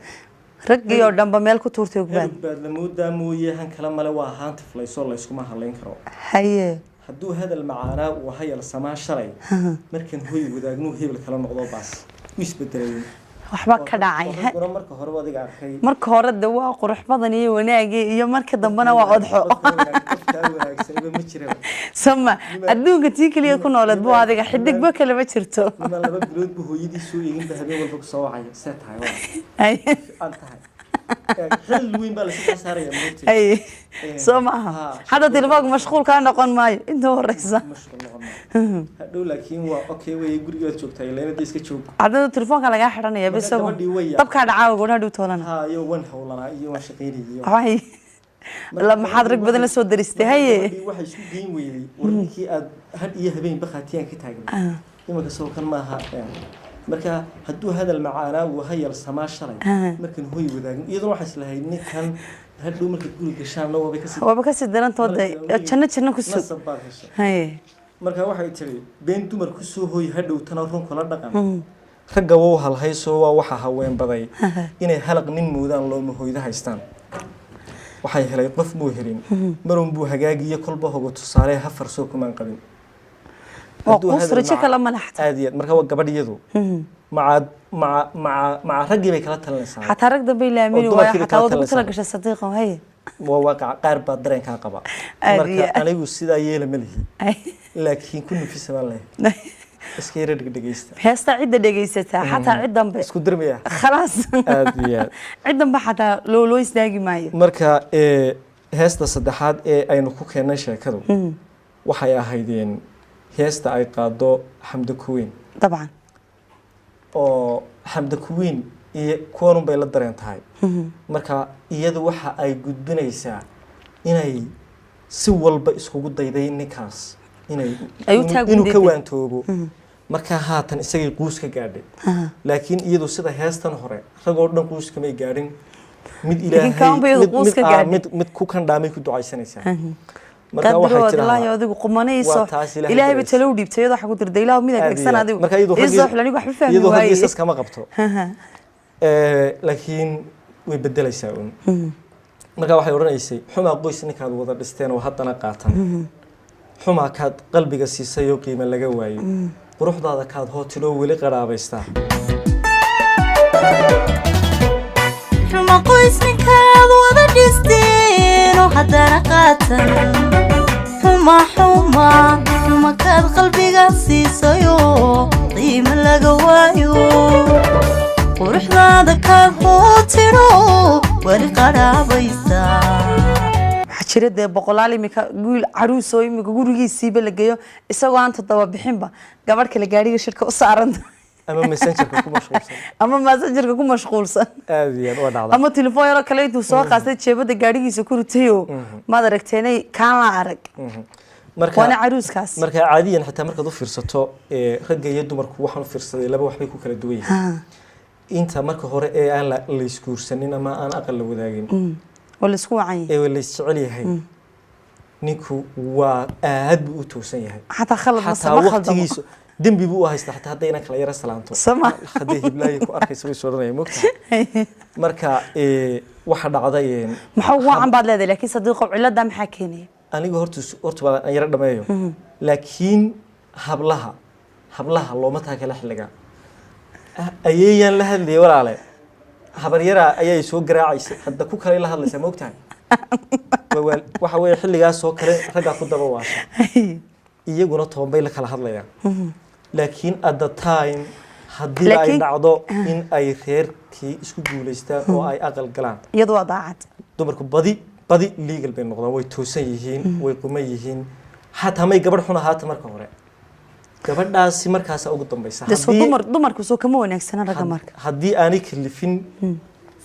Raggii oo dhanba meel ku tuurtay hel Ugbaad. Ugbaad la moodaa mooye han kala male, waa haanti fulaysoo layskuma hadlayn karo. Haye. Hadduu hadal macaanaa uu hayal samaa shalay, markan hoy wadaagnuu hebel kala noqdo, baas u isbedelay. Waxba ka dhacay. Ragguna marka horeba adiga arkay. Marka hore de waa qurux badan iyo wanaagii, iyo marka dambena waa odxo. Qofkaa wanaagsanba ma jiraba. Sama adduunka tii keliya ku nooleed buu adiga xidigba kale ma jirto. Nimaa 2 bilood bu hooyadii soo eeginba habeen walba kusoo wacaya, see tahay, waa Haye. aan tahay xil weyn baa lasii saaraya moogtay. Haye, soo maaha? Hadda telefoonka mashquul kaa noqon maayo inta horeysa. Mashquul noqon maayo hadhow, laakiin waa okay wey, gurigaad joogtaa ilaa iska joog. Haddana telefoonka lagaa xidhanaya Marka bis isago gabadhii way yaab. Dabkaa dhacaawa gabdhaha dhow toolana. Ha, iyo wan howlanaa iyo waan shaqaynayay iyo Waxay la maxaad rag badan la soo daristay? Haye. Gabadhii waxay isku geyn weyday war ninkii aad had iyo habeen bakhaatiyaan ka taagnay imanka soo kan maaha. Marka hadduu hadal macaanaa uu hayal samaa shalay, markan hoy wadaagin, iyaduna waxay islahayd ninkan hadhow markaad guri gashaanna waabay kasii Waaba kasii darantooda, janno janno ku sug. Nasab baad heshay. Haye. Marka waxay tiri been dumar ku soo hooy, hadhow tana run kula dhaqan. Ragga wow halhaysoo waa waxa haween baday inay halaq nin moodaan looma hoyda haystaan. Waxay helay qof muu helin, marun buu hagaagiyo kolba hogo tusaale hafar soo kumaan qabin. Waa Hadduu quus hadal rajo kala malaxta. Aad iyo aad. Marka waa gabadh iyadu maca raggii bay kala talinaysaa. Xataa rag dambe ilaamini Oo waayo dumarkii bay xataa kala waad ugu tala talinaysaa. gashay sadiiqo. Haye. Waa waaqac, qaar baa dareenkaa qaba. Aad iyo Marka aad. anigu sidaa yeela ma lihi, laakiin ku nufisa baan lehay, iska yara dhegdhegaysta. Heestaa cidda dhegaysataa xataa cid dambe Isku dirmaya. Khalaas. Aad iyo aad. Cid dambe xataa loo istaagi maayo. Marka heesta saddexaad ee aynu ku keennay sheekadu waxay ahaydeen heesta ay qaado Xamdi Kuweyn. Dabcan. Oo Xamdi Kuweyn iyo kuwanun bay la dareen tahay. Marka iyadu waxa ay gudbinaysaa inay si walba iskugu dayday ninkaas inay Ay u taag inuu ka gudbintay. waantoobo. Marka haatan isagay quus ka gaadhay, laakiin iyadu sida heestan hore ragoo dhan quus kamay gaadhin, mid Laakiin kaan bay iyadu mid- quus mid ka gaadhay. Mid ku kandhaamay ku ducaysanaysaa. Marka waxay qadirood tiraahdaa ilaahay adigu qumanayso. Waa taas Ilaahay Ilaahay ba baraysa. talo u dhiibtay iyadoo waxa ku dirday Ilaahu mid Aad iyo adeegsan aad. adigu Marka iyadu ii soo xil anigu waxba fahmi iyadu waaye. raggiisas kama qabto. Laakiin way bedelaysaa uun. Marka waxay odhanaysay xumaa qoys ninkaad wada dhisteen oo haddana qaatan, xumaa kaad qalbiga siisay oo qiimo laga waayo. Quruxdaada kaad hootiloo weli qaraabaystaa. Xuma qoys ninkaad wada dhisteeno haddana qaatan. Xuma, xuma, xuma kaad qalbiga siisayo qiimo laga waayo. Quruxdaada kaad hootidho weli qaraabaysaa. Waxaa jira dee boqolaal imika guul caruus oo imika gurigiisiiba la geeyo isagoo aan toddoba bixinba gabadh kale gaadhiga shirka u saaran ama Messengerka ku mashquulsan. Ama Messengerka ku mashquulsan. Aad iyo aad waa dhacdaa. Ama telefoon yaroo kale intuu soo qaastay jeebada gaadhigiisa ku ritayo, maad aragteenay, kaan la arag. Marka waana caruuskaas. Marka caadiyan xitaa markaad u fiirsato ragga iyo dumarku, waxaan u fiirsaday laba waxbay ku kala duwan yihiin. Inta marka hore ee aan la isguursanin ama aan aqal la wadaagin oo la isku wacan yahay ee la isjecel yahay, ninku waa aad buu u toosan yahay. Xataa khalad ma xataa ma khaldamo. Waqtigiisu dembi buu u haystaa xataa hadday inan kala yara salaanto. Sama. Hadday hiblaayi ku arkaysa way soo odhanaya, mogtahay. Marka waxa dhacday Maxaa ugu wacan baad leedahay? Laakiin Sadiiqow, ciladaa maxaa keenaya? Anigu horta baa aan yara dhameeyo, laakiin hablaha looma taakala xilliga. Ayeeyaan la hadlayay, walaale, habaryara ayay soo garaacaysay, hadda ku kale la hadlaysaa, ma ogtahay? Waxa weeye xilligaas oo kale raggaa ku daba waasha, iyaguna toban bay la kala hadlayaan. Laakiin at the time haddii ay dhacdo in ay reerkii isku guulaystaan oo ay aqal galaan, iyadu waa daacad. Dumarku badi legal bay noqdaan, way toosan yihiin, way quman yihiin. Xataa may gabadh xun ahaata marka hore, gabadhaasi markaasa ugu dambaysa. Dee soo dumarku soo kama wanaagsana ragga marka? Haddii aanay kalifin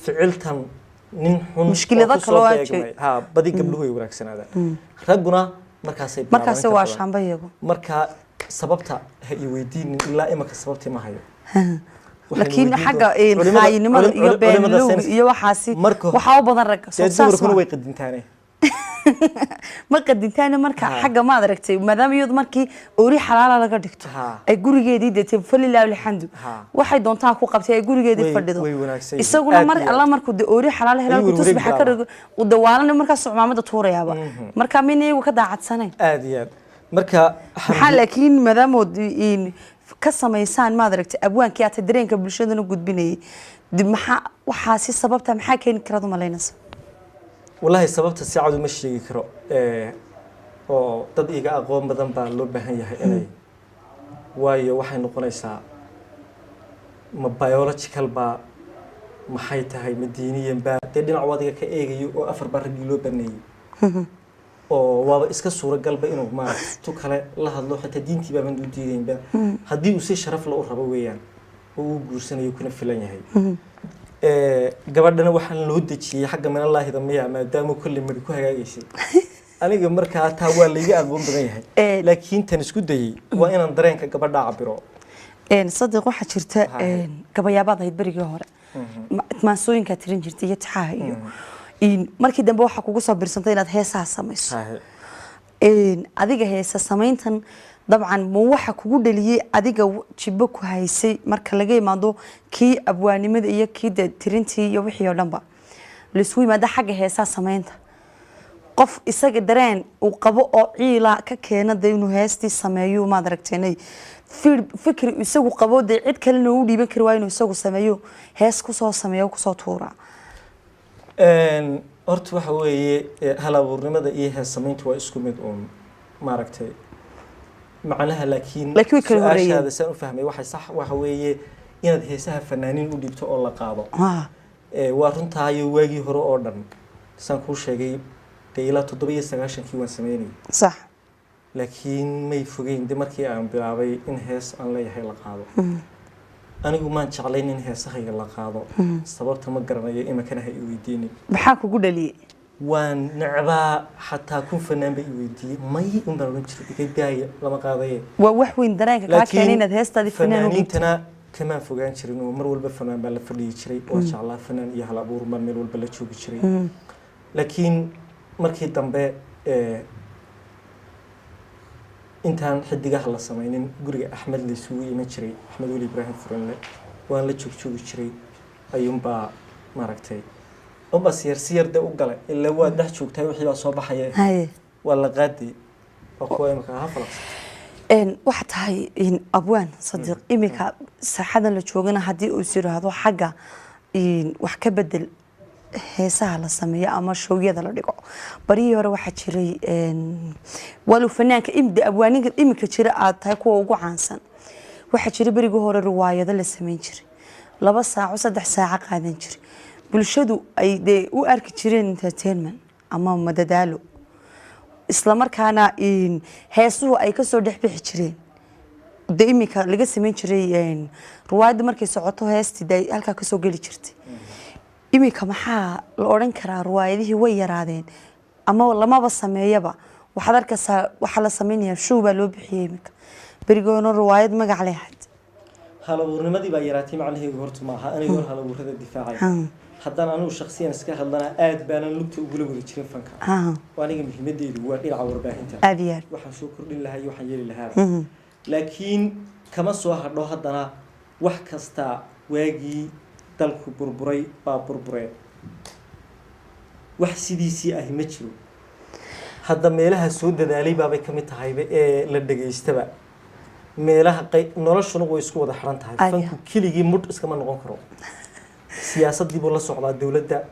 ficiltan nin xun oo Mushkilado ku soo kale waa beegmay, ha, badi gabdhuhu way wanaagsanaadaan, ragguna markaasay bilaabaan markaase inta waa badan. Shaamba iyagu. Marka sababta ha i weydiinin, ilaa imaka sababtii ma hayo. Waxaynu Laakiin weydiin xagga khaayinimada iyo culimada beenlowga iyo waxaasi marka waxaa u badan ragga soo dee saas dumarkuna ma way qadintaane. Ma qadintaana marka xagga, maad aragtay, maadaama iyadu markii oori xalaala laga dhigto ay gurigeedii deetay, falilaahi alxamdu, waxay doontaa ku qabtay, ay gurigeedii fadhido. Way wanaagsan yihiin. Isaguna Aad mar iyo alla aad. markuu dee oori xalaala helaa Ayuu ku wareeg tusbaxa ka bilaabaa. rogo uu dawaalana markaas cumaamada tuurayaaba. Marka mina iyagu ka daacadsanayn. Aad iyo aad marka maxaa laakiin maadaamood in ka samaysaan, maad aragtay, abwaankii aad dareenka bulshadana gudbinayay, dib maxaa waxaasi sababta maxaa keeni karaad u malaynaysa? Wallaahi sababta si cad uma sheegi karo, oo dad iga aqoon badan baa loo baahan yahay inay, waayo waxay noqonaysaa ma biological baa, maxay tahay, ma diiniyan baa, dee dhinac adiga ka eegayo oo afar baa raggii loo baneeyey oo waaba iska suuragalba inuu maaragtay tu kale la hadlo, xitaa diintii baaban u diidaynba haddii uu si sharaf la u rabo weeyaan oo uu guursanayo kuna filan yahay. Gabadhana waxaan loo dejiyey xagga minalaahida miya, maadaama kolley mari ku hagaagaysay. Aniga markaa taa waa layga aqoon badan yahay, laakiin tan isku dayey waa inaan dareenka gabadha cabiro. Sadiiq, waxaa jirta gabayaabaad ahayd berigii hore, maansooyinkaa tirin jirtay iyo tixaha iyo markii dambe waxaa kugu soo birsantay inaad heesaha samayso. Adiga heesa samayntan dabcan ma waxa kugu dhaliyey adiga jibbo ku haysay, marka laga imaado kii abwaanimada iyo kii dee tirintii iyo wixii oo dhanba laisugu yimaado xagga heesaha samaynta, qof isaga dareen uu qabo oo ciila ka keena dee inuu heestii sameeyo, maad aragteenay, fikri isagu qabo dee cid kalena uu dhiiban kari waa inuu isagu sameeyo, hees kusoo sameeyo, kusoo tuura? Horta waxa weeye hal abuurnimada iyo hees samayntu waa isku mid uun, maaragtay, macnaha, laakiin Laakiin way kala horreeyeen. Su-aashaada saan u fahmay waxay sax waxa weeye inaad heesaha fanaaniin u dhiibto oo la qaado. Waa runtaayo, waagii hore oo dhan saan kuu sheegay dee ilaa 97-kii waan sameynayay. Laakiin may fogeyn de markii aan bilaabay in hees aan leeyahay la qaado. Anigu maan jeclayn in heesahayga la qaado, sababta ma garanayo, iminkana ha i weydiinin. Maxaa kugu dhaliyey? Waan necbaa, xataa kun fanaan ba i weydiiyey, may un baan odhan jiray, iga daaya, lama qaadaye. Waa wax weyn dareenka kaa keenay inaad heestaadii fanaan u dhiibto. Fanaaniintana kamaan fogaan jirin oo mar walba fanaan baa la fadhiyi jiray oo jeclaa fanaan iyo hal abuur baan meel walba la joogi jiray. Laakiin markii dambe intaan xidigaha la samaynin, guriga Axmed la isugu iman jiray, Axmed Weli Ibraahim Furanle, waan la joogjoogi jiray, ayuunbaa maaragtay unbaa siyar siyar de u galay, ilaa waa dhex joogtahay, wixii baa soo baxaya. Waa la qaaday, waa kuwa imika ha falaqsan. Waxa tahay in abwaan Sadiiq, iminka saaxadan la joogana haddii uu is yiraahdo xagga in wax ka bedel heesaha la sameeyo ama showyada la dhigo, barihii hore waxaa jiray walow fanaanka imda abwaaninka iminka jira aad tahay kuwa ugu caansan, waxaa jiray berigii hore riwaayado la sameyn jiray, 2 saaco 3 saaco qaadan jiray, bulshadu ay dee u arki jireen entertainment ama madadaalo, isla markaana heesuhu ay kasoo dhex bixi jireen. De iminka laga sameyn jiray riwaayadda markay socoto heestii de halkaa kasoo geli jirtay. Iminka maxaa la odhan karaa? Riwaayadihii way yaraadeen ama lamaba sameeyaba. Waxaad arkaysaa waxaa la sameynayaa show baa loo bixiyey iminka. Berigoona riwaayad magac lehayd. Halabuurnimadii baa yaraatay macnaheedu horta maaha aniga hor halabuurada difaacay. Haddaan anigu shakhsiyan iska hadlana, aad baanan lugta ugula wada jirin fanka. Oo aniga muhiimadeydu waa dhinaca warbaahinta. Aada iyo aad. Waxaan soo kordhin lahaa iyo waxaan yeeli lahaaba, laakiin kama soo hadho. Haddana wax kasta waagii dalku burburay baa burbureen, wax sidiisii ahi ma jiro. Hadda meelaha soo dadaalay baabay ka mid tahayba ee la dhegaystaba meelaha noloshuna way isku wada xiran tahay. Fanku keligii mudh iskama noqon karo. Siyaasaddii buu la socdaa, dowladda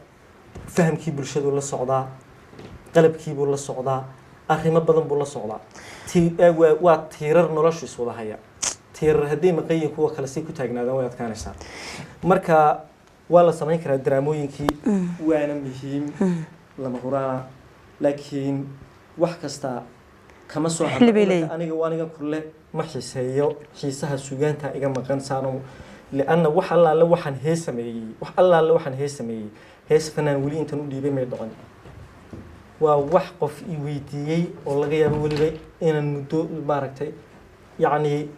fahamkii bulshadu la socdaa, qalabkii buu la socdaa, arrimo badan buu la socdaa. Waa tiirar noloshu iswada haya. Tiirar hadday maqan yihiin, kuwa kale say ku taagnaadaan way adkaanaysaa. Marka waa la samayn karaa daraamooyinkii, waana muhiim lama huraana, laakiin wax kasta kama soo Xilli bay hadlo. leeyihiin. Aniga waa aniga kulle ma xiiseeyo, xiisaha sugaanta iga maqan saano, lianna wax allaale waxaan hees sameeyey, wax allaale waxaan hees sameeyey, hees fanaan weli intan u dhiibay may dhicin. Waa wax qof i weydiiyey oo laga yaabo weliba inaan muddo maaragtay, yacni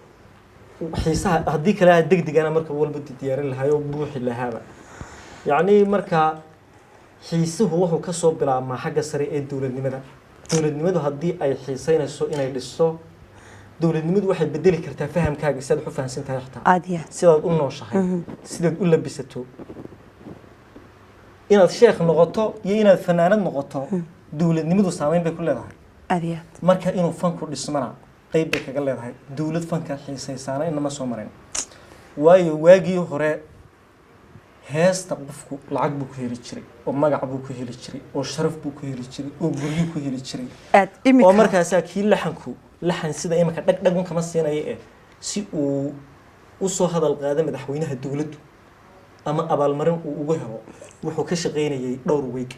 xiisaha haddii kale degdegana marka walba diyaarin lahaa oo buuxi lahaaba. Yacni marka xiisuhu wuxuu ka soo bilaabmaa xagga sare ee dowladnimada. Dowladnimadu haddii ay xiiseynayso inay dhisto, dowladnimadu waxay bedeli kartaa fahamkaaga, sidaad wax u fahamsan tahay xitaa, Aada iyo aad. sidaad u nooshahay, sidaad u labisato. Inaad sheekh noqoto iyo inaad fanaanad noqoto, dowladnimadu saameyn bay ku leedahay. Aada iyo aad. Marka inuu fanku dhismana qeyb bay kaga leedahay. Dowlad fanka xiisaysaana inama soo marin, waayo waagii hore heesta qofku lacag buu ku heli jiray, oo magac buu ku heli jiray, oo sharaf buu ku heli jiray, oo guryo ku heli jiray. Aad Oo iminka markaasaa kii laxanku laxan sida iminka dhag dhagun kama siinaya si uu usoo hadal qaado madaxweynaha dowladdu ama abaalmarin uu ugu helo, wuxuu ka shaqaynayay dhowr week.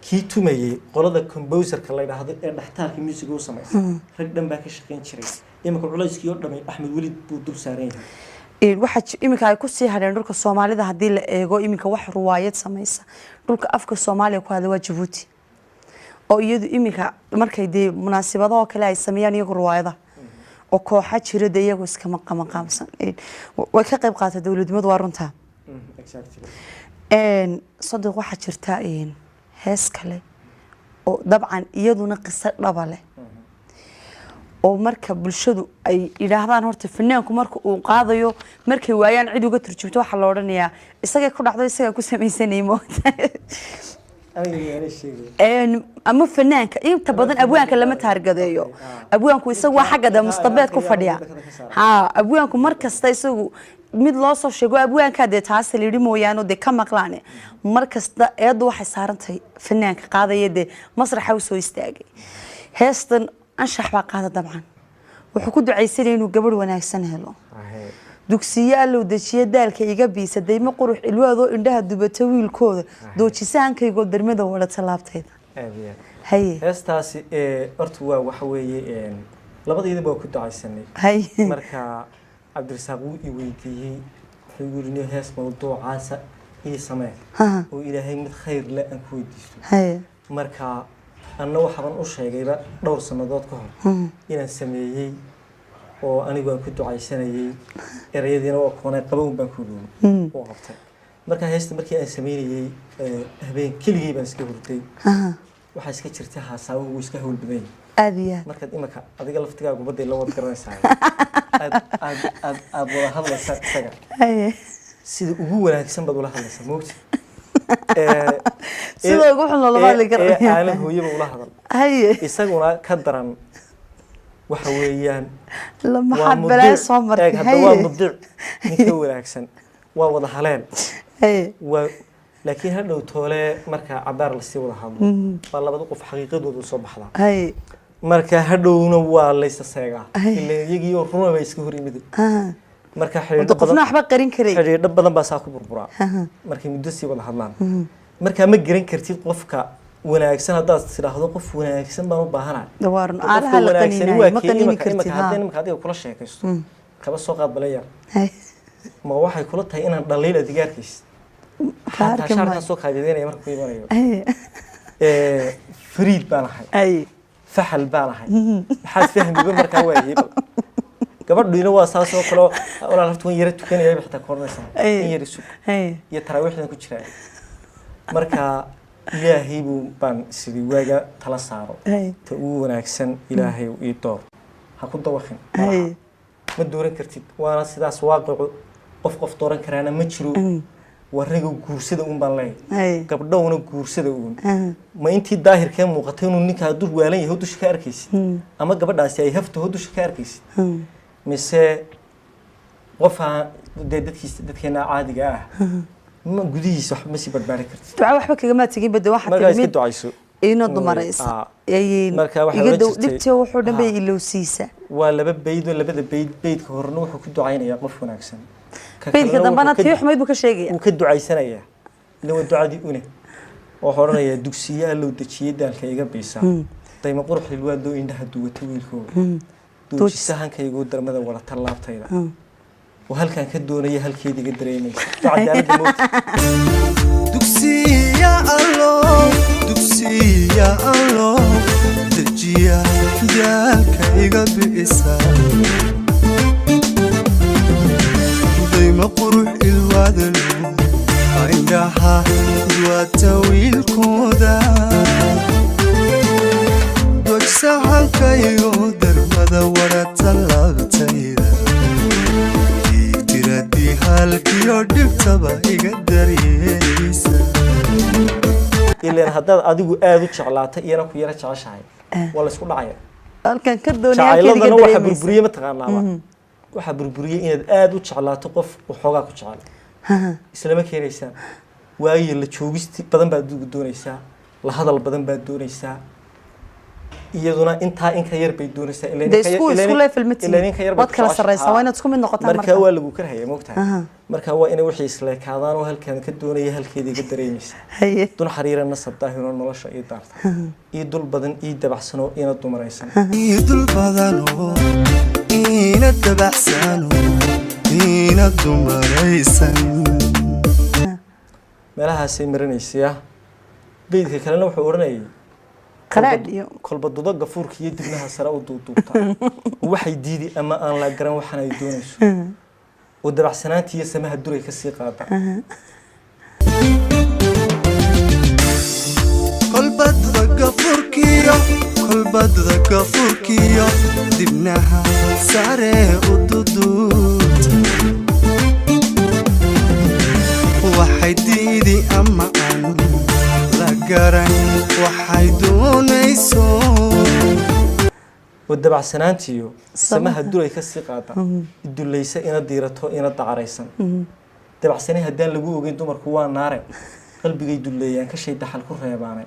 Kii tumayey, qolada composerka la yidhaahdo ee dhextaalka musiga u samaysa, rag dhan baa ka shaqayn jiray. Iminka culayskii oo dhamay Axmed Welid buu dul saaran yahay. Waxaa iminka ay kusii hadheen dhulka Soomaalida haddii la eego, iminka wax ruwaayad samaysa dhulka afka Soomaaliya ku hadla waa Jabuuti, oo iyadu iminka markay dee munaasibadahoo kale ay sameeyaan iyagu ruwaayadaha oo kooxa jira, dee iyagu iskama qamaqaamsan. Way ka qayb qaata dowladnimadu, waa runtaa. Sadiq, waxaa jirta hees kale oo dabcan iyaduna qiso dhaba leh, oo marka bulshadu ay yidhaahdaan horta fanaanku marka uu qaadayo, markay waayaan cid uga turjubto, waxaa la odhanayaa isagay ku dhacdo, isagaa ku samaysanayay moogta. Aniga miyaanay sheegay? Ama fanaanka inta badan abwaanka lama taargadeeyo. Abwaanku isagu waa xagga de mustabeed ku fadhiya. Ha, abwaanku mar kasta isagu mid loo soo sheego abwaankaa dee taas la yidhi mooyaane, dee ka maqlaane mar kasta eeddu waxay saarantahay fanaanka qaadaya, dee masraxa u soo istaagay. Heestan Anshax baa qaada. Dabcan wuxuu ku ducaysanaya inuu gabadh wanaagsan helo. Dugsiyo allow dejiye, daalka iga biisa, daymo qurux ilwaadoo indhaha dubata, wiilkooda doojisahankaygoo darmada wada tallaabtayda. Aad iyo aad. Haye. Heestaasi horta waa waxa weeye labadayadaba waa ku ducaysanay. Marka Cabdirasaaq wuu i weydiiyey, wuxuu igu yidhi, "Nin, hees mawduucaasa ii samee oo Ilaahay mid khayr leh aan ku weydiisto." Marka anna waxaaban u sheegayba dhowr sannadood ka hor inaan sameeyey oo anigu aan ku ducaysanayey, erayadiina waa koonay qabown baan ku dhuumay u qabtay. Marka heesta markii aan sameynayey habeen keligay baan iska hurday. Waxaa iska jirta haasaabuhu wuu iska hawl badan yahay. Aada iyo aad. Markaad imika adiga laftigaagu baday la wad garanaysaa, aad aad aad aad wada hadlaysaa isaga, sida ugu wanaagsan baad ula hadlaysaa moogta. Sida ugu xun loolama hadli karo. Ee aanan hooyaba ula hadal. Isaguna ka daran. Waxa weeyaan La waa maxaad mudiic. balaa soo martay? Eeg, hadda waa Haye. mudiic, ninka wanaagsan waa wada haleen. Haye. Waa laakiin hadhow toole marka cabaar lasii wada hadlo baa labada qof xaqiiqadooda soo baxdaa. Haye. Marka hadhowna waa laysa seegaa. Ay. Ilaa iyagii oo runa bay iska hor yimid. Marka wada xidhiidho qofna badan, waxba qarin karay. Xidhiidho badan baa saa ku burburaa markay muddo sii wada hadlaan. Marka ma garan kartid qofka wanaagsan haddaad tidhaahdo qof wanaagsan baan u baahanahay. Dawaaran Qofka aalaha la wanaagsani qaniinayo waa ma kii qaniini imika kartid. imika haddii imika adiga kula sheekaysto, kaba soo qaad balan yar, Haye. ma waxay kula tahay inaan dhaliil adigaarkiis Ka xataa arki shaarkaan maayo. soo kaajadeynaya marka ku imanayo? Haye. Fariid baan ahay. Haye. Faxal baan ahay, maxaad fahmiba markaa waayey bal gabadhiina waa saas oo kale oo, walaal horta waan yara tukanaya bay xitaa koranaysaa. Ay. In yar isug Haye. iyo taraawiixdan ku jiraa. Marka Ilaahay buu baan sidii waaga tala saaro. Haye. Ta ugu wanaagsan Ilaahay ii door, ha ku dawaqin. Haye. Ma dooran kartid, waana sidaas waaqicu. Qof qof dooran karaana ma jiro. Waraga guursada uun baan leeyahay. Haye. Gabdhowna guursada uun. Ma intii daahirkee muuqatay inuu ninka hadduu waalan yahay dusha ka arkaysid, ama gabadhaasi ay haftaho dusha ka arkaysid, mise qofaa dee dadkiisa dadkeena caadiga ah ma gudihiisa waxba ma sii barbaari kartid. Duca waxba kagama tegin bade waxaa Markaa iska timid ducayso. ina dumaraysa. Ayay Marka waxay iga odhan dow jirtay- dhibtii wuxuu dhan bay Ha. ilowsiisa. Waa laba beyd oo labada beyd, beydka horena wuxuu ku ducaynayaa qof wanaagsan. Ka Beydka kalena dambana wuxuu ka- tii xumayd buu ka sheegaya. Wuu ka ducaysanayaa ila waa ducadii une. Wuxuu odhanayaa dugsiye allow dejiyey daalka iga biisa, dayma qurux lilwaadoo indhaha duwata wiilkooga, doojisa hankaygu darmada wadata laabtayda, oo halkaan ka doonaya halkeed iga dareemaysa. Waa cadaaladda moogta. Dugsiya allow, dugsiya allow dejiya daalka iga bi'isa, dayma qurux ilwaadalo indhaha duwata wiilkooda, dojsahankayo darmada wadhata laabtayda, tiradii halkiyo dhibtaba iga daryeelisa. Ilaan haddaad adigu aada u jeclaata iyana ku yara jeceshahay, waa la isku dhacaya. Halkan ka doonaya halkeed iga Jacayladana waxaa dareemaysa. burburiye mataqaanaaba, waxaa burburiyey inaad aada u jeclaato qof waxoogaa ku jecel islama keenaysaan, waayo la joogisti badan baad adigu doonaysaa, la hadal badan baad doonaysaa, iyaduna intaa in ka yar bay doonaysaa. Ileen Dee in ka yar- isku ileen- isku level ma ileen in ka tihin, yar bay waad kala ku jeceshahay. sarreysaa, waa inaad isku mid noqotaan. Marka marka waa lagu karhaya moogtahay. Aha. Marka waa inay wixii isleekaadaan oo halkaan ka doonaya halkeeda iga dareemaysa. Haye. Dul xariira nasab daahiroo nolosha ii daarta, ii dul badan, ii dabacsanoo iina dumaraysan. Ii dul badano, iina dabacsano, iina dumaraysan. Meelahaasay marinaysaa. Beydka kalena wuxuu odhanayay Qaraadh iyo kolba dudo gafuurka iyo dibnaha sare u duuduubta, waxay diidi ama aan la garan waxan ay doonayso, oo dabacsanaanta iyo samaha duray ka sii qaada. Kolbadda gafurkiyo, kolbadda gafurkiyo dibnaha sare u duduubta, waxay diidi ama aan la garan waxay doonayso. Oo dabacsanaantiyo samaha duray ka sii qaada, idulaysa ina diirato ina dacaraysan. Dabacsani haddaan lagu ogeyn dumarku waa naare, qalbigay dulleeyaan ka shay daxal ku reebaanay,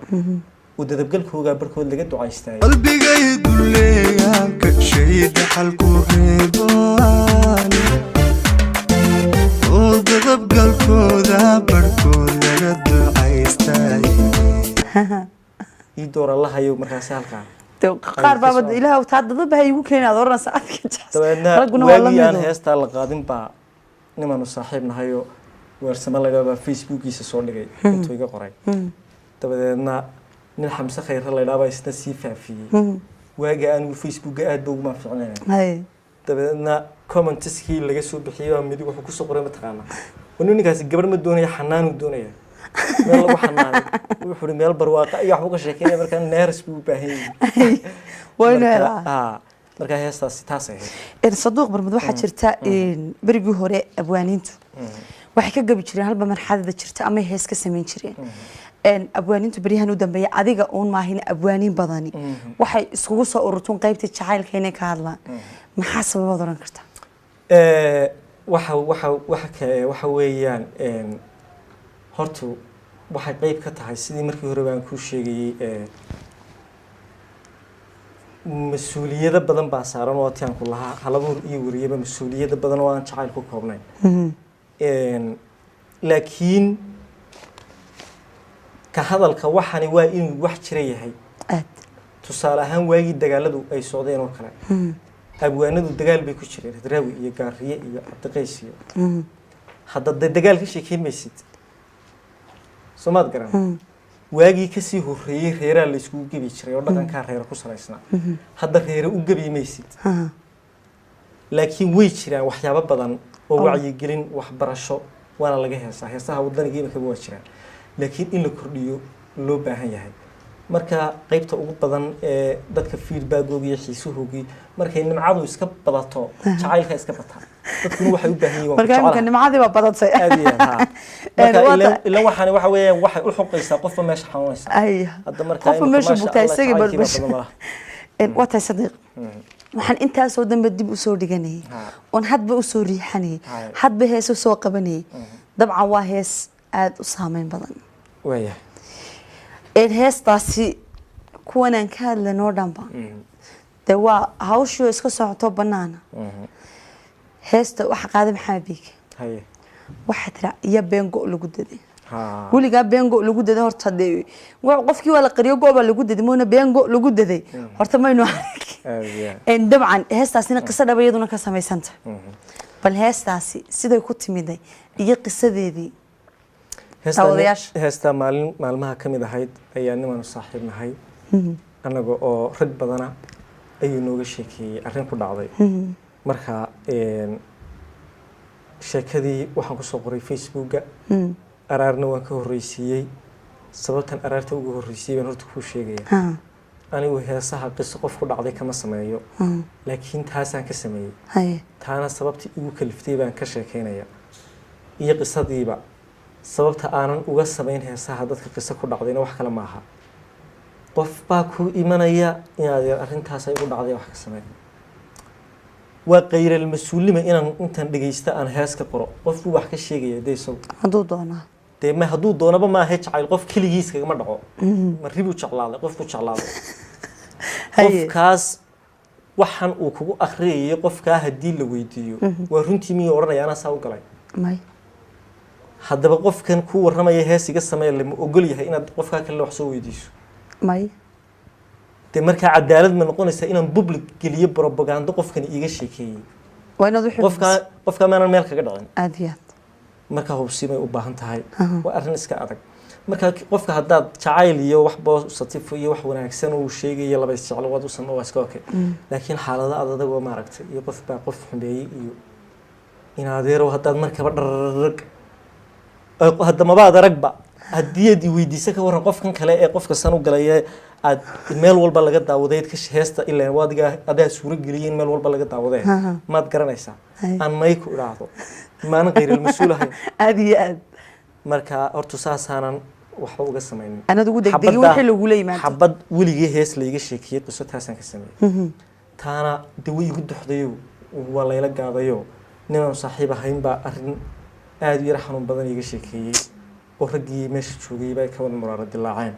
oo dadabgalkoogaa barkood laga ducaystaayay. Qalbigay duleeyaan ka shay dhaxal ku reebaan, oo dadabgalkooda barhkood laga ducaystay. Ii door Allahayow markaasi halkaa Dee qaar baaba socon. Ilaah taa dadba ha igu keenin aad oranaysa adka jecel. Dabeedna Ragguna waa la waagii aan mido. heestaa la qaadin baa nimaanu saaxiib nahayoo weersamo la idhaha baa Facebookiisa soo dhigay intuu iga qoray. Dabadeedna nin Xamse Khayre la idhaha baa isna sii faafiyey. Waaga anigu Facebooka aad ba uguma fiicnayna. Haye. Dabadeedna commentiskii laga soo bixiyey baa midig wuxuu kusoo qoray mataqaanaa, wani ninkaasi gabar ma doonaya, xanaanuu doonaya, meel lagu xanaanay. Wuxuu ihi meel barwaaqa iyo waxbuu ka sheekeynaya, markaa neeris buu u baahan yahay. Waa inuu Marka- helaa. Markaa heestaasi taas ahayd. Saduuq Barmad, waxaa jirta berigii hore abwaaniintu Waxay ka gabi jireen halba marxalada jirta ama hees ka samayn jireen. Abwaanintu beryahan u dambeeya adiga uun maahin, abwaaniin badani waxay iskugu soo ururtuun qaybta jacaylka inay ka hadlaan. Maxaa sababaad oran kartaa? Waxa weeyaan, horta waxay qeyb ka tahay sidii markii hore baan kuu sheegayey, mas-uuliyado badan baa saaran oo tii aan ku lahaa halabuur iyo wariyaba mas-uuliyado badan oo aan jacayl ku koobnayn. Laakiin ka hadalka waxani waa inuu wax jira yahay. Aad. Tusaale ahaan, waagii dagaaladu ay socdeen oo kale, abwaanadu dagaal bay ku jireen, Hadraawi iyo Gaariye iyo Cabdiqays iyo hadda dee dagaal ka sheekeyn maysid, soo maad garan? Waagii kasii horreeyey reeraa la iskugu gebi jiray oo dhaqankaa reera ku salaysnaa. Hadda reere u gebi maysid, laakiin way jiraan waxyaabo badan oo wacyigelin, waxbarasho, waana laga heesaa. Heesaha wadaniga imikaba waa jiraan, laakiin in la kordhiyo loo baahan yahay. Marka qaybta ugu badan ee dadka feedback-oogi iyo xiisuhoogii, markay nimcadu iska badato, jacaylka iska bataa, dadkuna waxay u baahan yihiin waan ku Marka imika jeclahay. Nimcadii baa badatay. Aad iyo aad, haa. Marka waa ila waxaani waxa weeyaan waxay u xoqaysaa qofba meesha xanuunaysa. Ay. Hadda marka Qofba imika meesha maasha bugtaa Allah, isagii jacaylkii baa balbash. badan malaha. Waa tahay Sadiiq, waxaan intaasoo dambe dib usoo dhiganayay oon hadba usoo riixanayay, hadba hees usoo qabanayay, dabcan waa hees aada u saameyn badan. Waayahay. Heestaasi kuwan aan ka hadlanoo dhanba dee waa hawshii oo iska socoto banaana. Heesta waxa qaaday Maxamed Biike. Waxaa tira iyo been go' lagu daday. Weligaa been go' lagu daday horta dee qofkii waa la qariyo, go' baa lagu daday moona, been go' lagu daday horta maynu arag. Aad iyo aad. Dabcan heestaasina qiso dhaba iyaduna ka samaysanta. Bal heestaasi siday ku timiday iyo qisadeedii daawadayaasha. Heestaa maalin maalmaha ka mid ahayd ayaa nimaanu saaxiib nahay, annaga oo rag badana, ayuu nooga sheekeeyey arrin ku dhacday. Marka sheekadii waxaan kusoo qoray Facebooka, araarna waan ka horreysiiyey. Sababtan araarta uga horreysiiyey baan horta kuu sheegaya. Anigu heesaha qiso qof ku dhacday kama sameeyo, laakiin taasaan ka sameeyey. Taana sababtii igu kaliftay baan ka sheekeynaya iyo qisadiiba. Sababta aanan uga samayn heesaha dadka qiso ku dhacdayna wax kale maaha: qof baa ku imanaya inaad yar arrintaas ay igu dhacday wax ka sameyn. Waa qayral mas-uulnima inaan intaan dhegeysta aan hees ka qoro. Qofku wax ka sheegaya dee isagu Hadduu doonaa. Dee ma hadduu doonaba maahe, jacayl qof keligiis kagama dhaco. Ma ribuu jeclaaday, qofku jeclaaday, qofkaas waxan uu kugu akriyayo, qofkaa haddii la weydiiyo waa runtii miyuu odhanaya anaa saa u galay? May. Haddaba qofkan kuu warramaya hees iga sameeya lama ogol yahay inaad qofkaa kale wax soo weydiiso? May. Dee markaa cadaalad ma noqonaysaa inaan public geliyo propagando qofkan iiga sheekeeyey? Waa inaad wixii Qofkaa maanan meel kaga dhicin. Aad iyo aad. Marka hubsimay u baahan tahay, waa arrin iska adag. Marka qofka haddaad jacayl iyo wax positive iyo wax wanaagsan uu sheegayo, laba isjeclo, waad u sama, waa iska okay. Laakiin xaalado aad adag oo maaragtay iyo qof baa qof xumeeyey iyo in adeerow haddaad markaba dhararag hadda mabaad aragba, haddii aad i weydiisa ka warran qofkan kale ee qofka san u galaya aad meel walba laga daawaday ka heesta, ilaan waa adiga adaa suuro geliyay in meel walba laga daawadee, maad garanaysaa? Aan may ku idhaahdo, maanan khayral mas-uul ahayn? Aad iyo aad. Marka horta saasaanan waxba uga samaynin. Anad ugu degdegin wixii lagula yimaado. Xabad weligii hees layga sheekiyey qiso taasaan ka sameeyey. Taana de way igu duxdayo, waa layla gaadayo. Ninaan saaxiib ahayn baa arrin aada u yar xanuun badan iga sheekeeyey oo raggii meesha joogay bay ka wada muraara dilaaceen.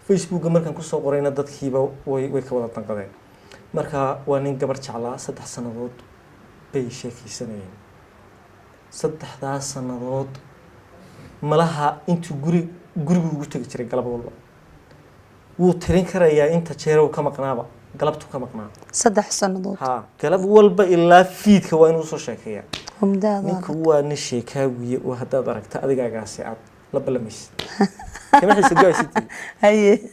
Facebooka markaan kusoo qorayna dadkiiba way ka wada danqadeen. Marka waa nin gabar jeclaa, 3 sannadood bay sheekeysanayeen. 3daas sannadood malaha intuu gurigu ugu tegi jiray galab walba, wuu tirin karayaa inta jeer uu ka maqnaaba, galabtuu ka maqnaa. 3 sannadood? Ha, galab walba ilaa fiidka waa inuu soo sheekeeyaa. Humdaada. Ninku waa nin sheekaawiye oo haddaad aragta adigaagaasi aad la ballamaysid, kama xiisa go-aysid.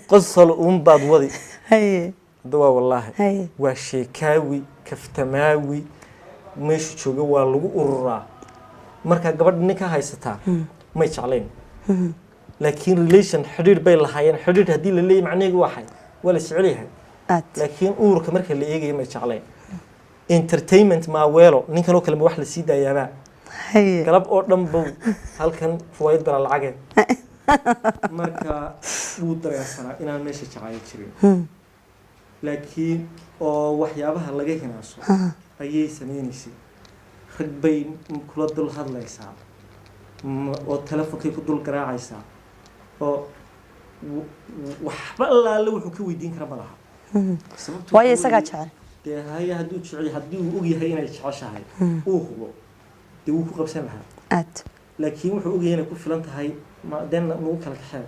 Qosol uun baad wadi. Hadda waa wallaahi. Waa sheekaawi, kaftamaawi, meeshu jooga waa lagu ururaa. Marka gabadha ninka haysataa may jeclayn, laakiin relation, xidhiidh bay lahaayeen. Xidhiidh haddii la leeyahy macnaheedu waa xay waa la jecel yahay. Aad. Laakiin uurka marka la eegayo may jeclayn. Entertainment maaweelo ninkan oo kale ma wax la sii daayaabaa? Galab oo dhan bow halkan fuwayd bara lacageed. Marka wuu dareensanaa inaan meesha jacayl jirin, laakiin oo waxyaabaha laga hinaaso ayay sameynaysay. Rag bay kula dul hadlaysaa oo telefonkay ku dul garaacaysaa oo waxba allaale wuxuu ka weydiin kara ma laha. Sababtu waayo waxa isagaa weeye, jecel. Dee haya, hadduu jecel, haddii uu og yahay inay jeceshahay, uu hubo, dee wuu ku qabsan lahaa. Aad. Laakiin wuxuu ogyahay inay ku filan tahay ma deen nagu kala kaxeen.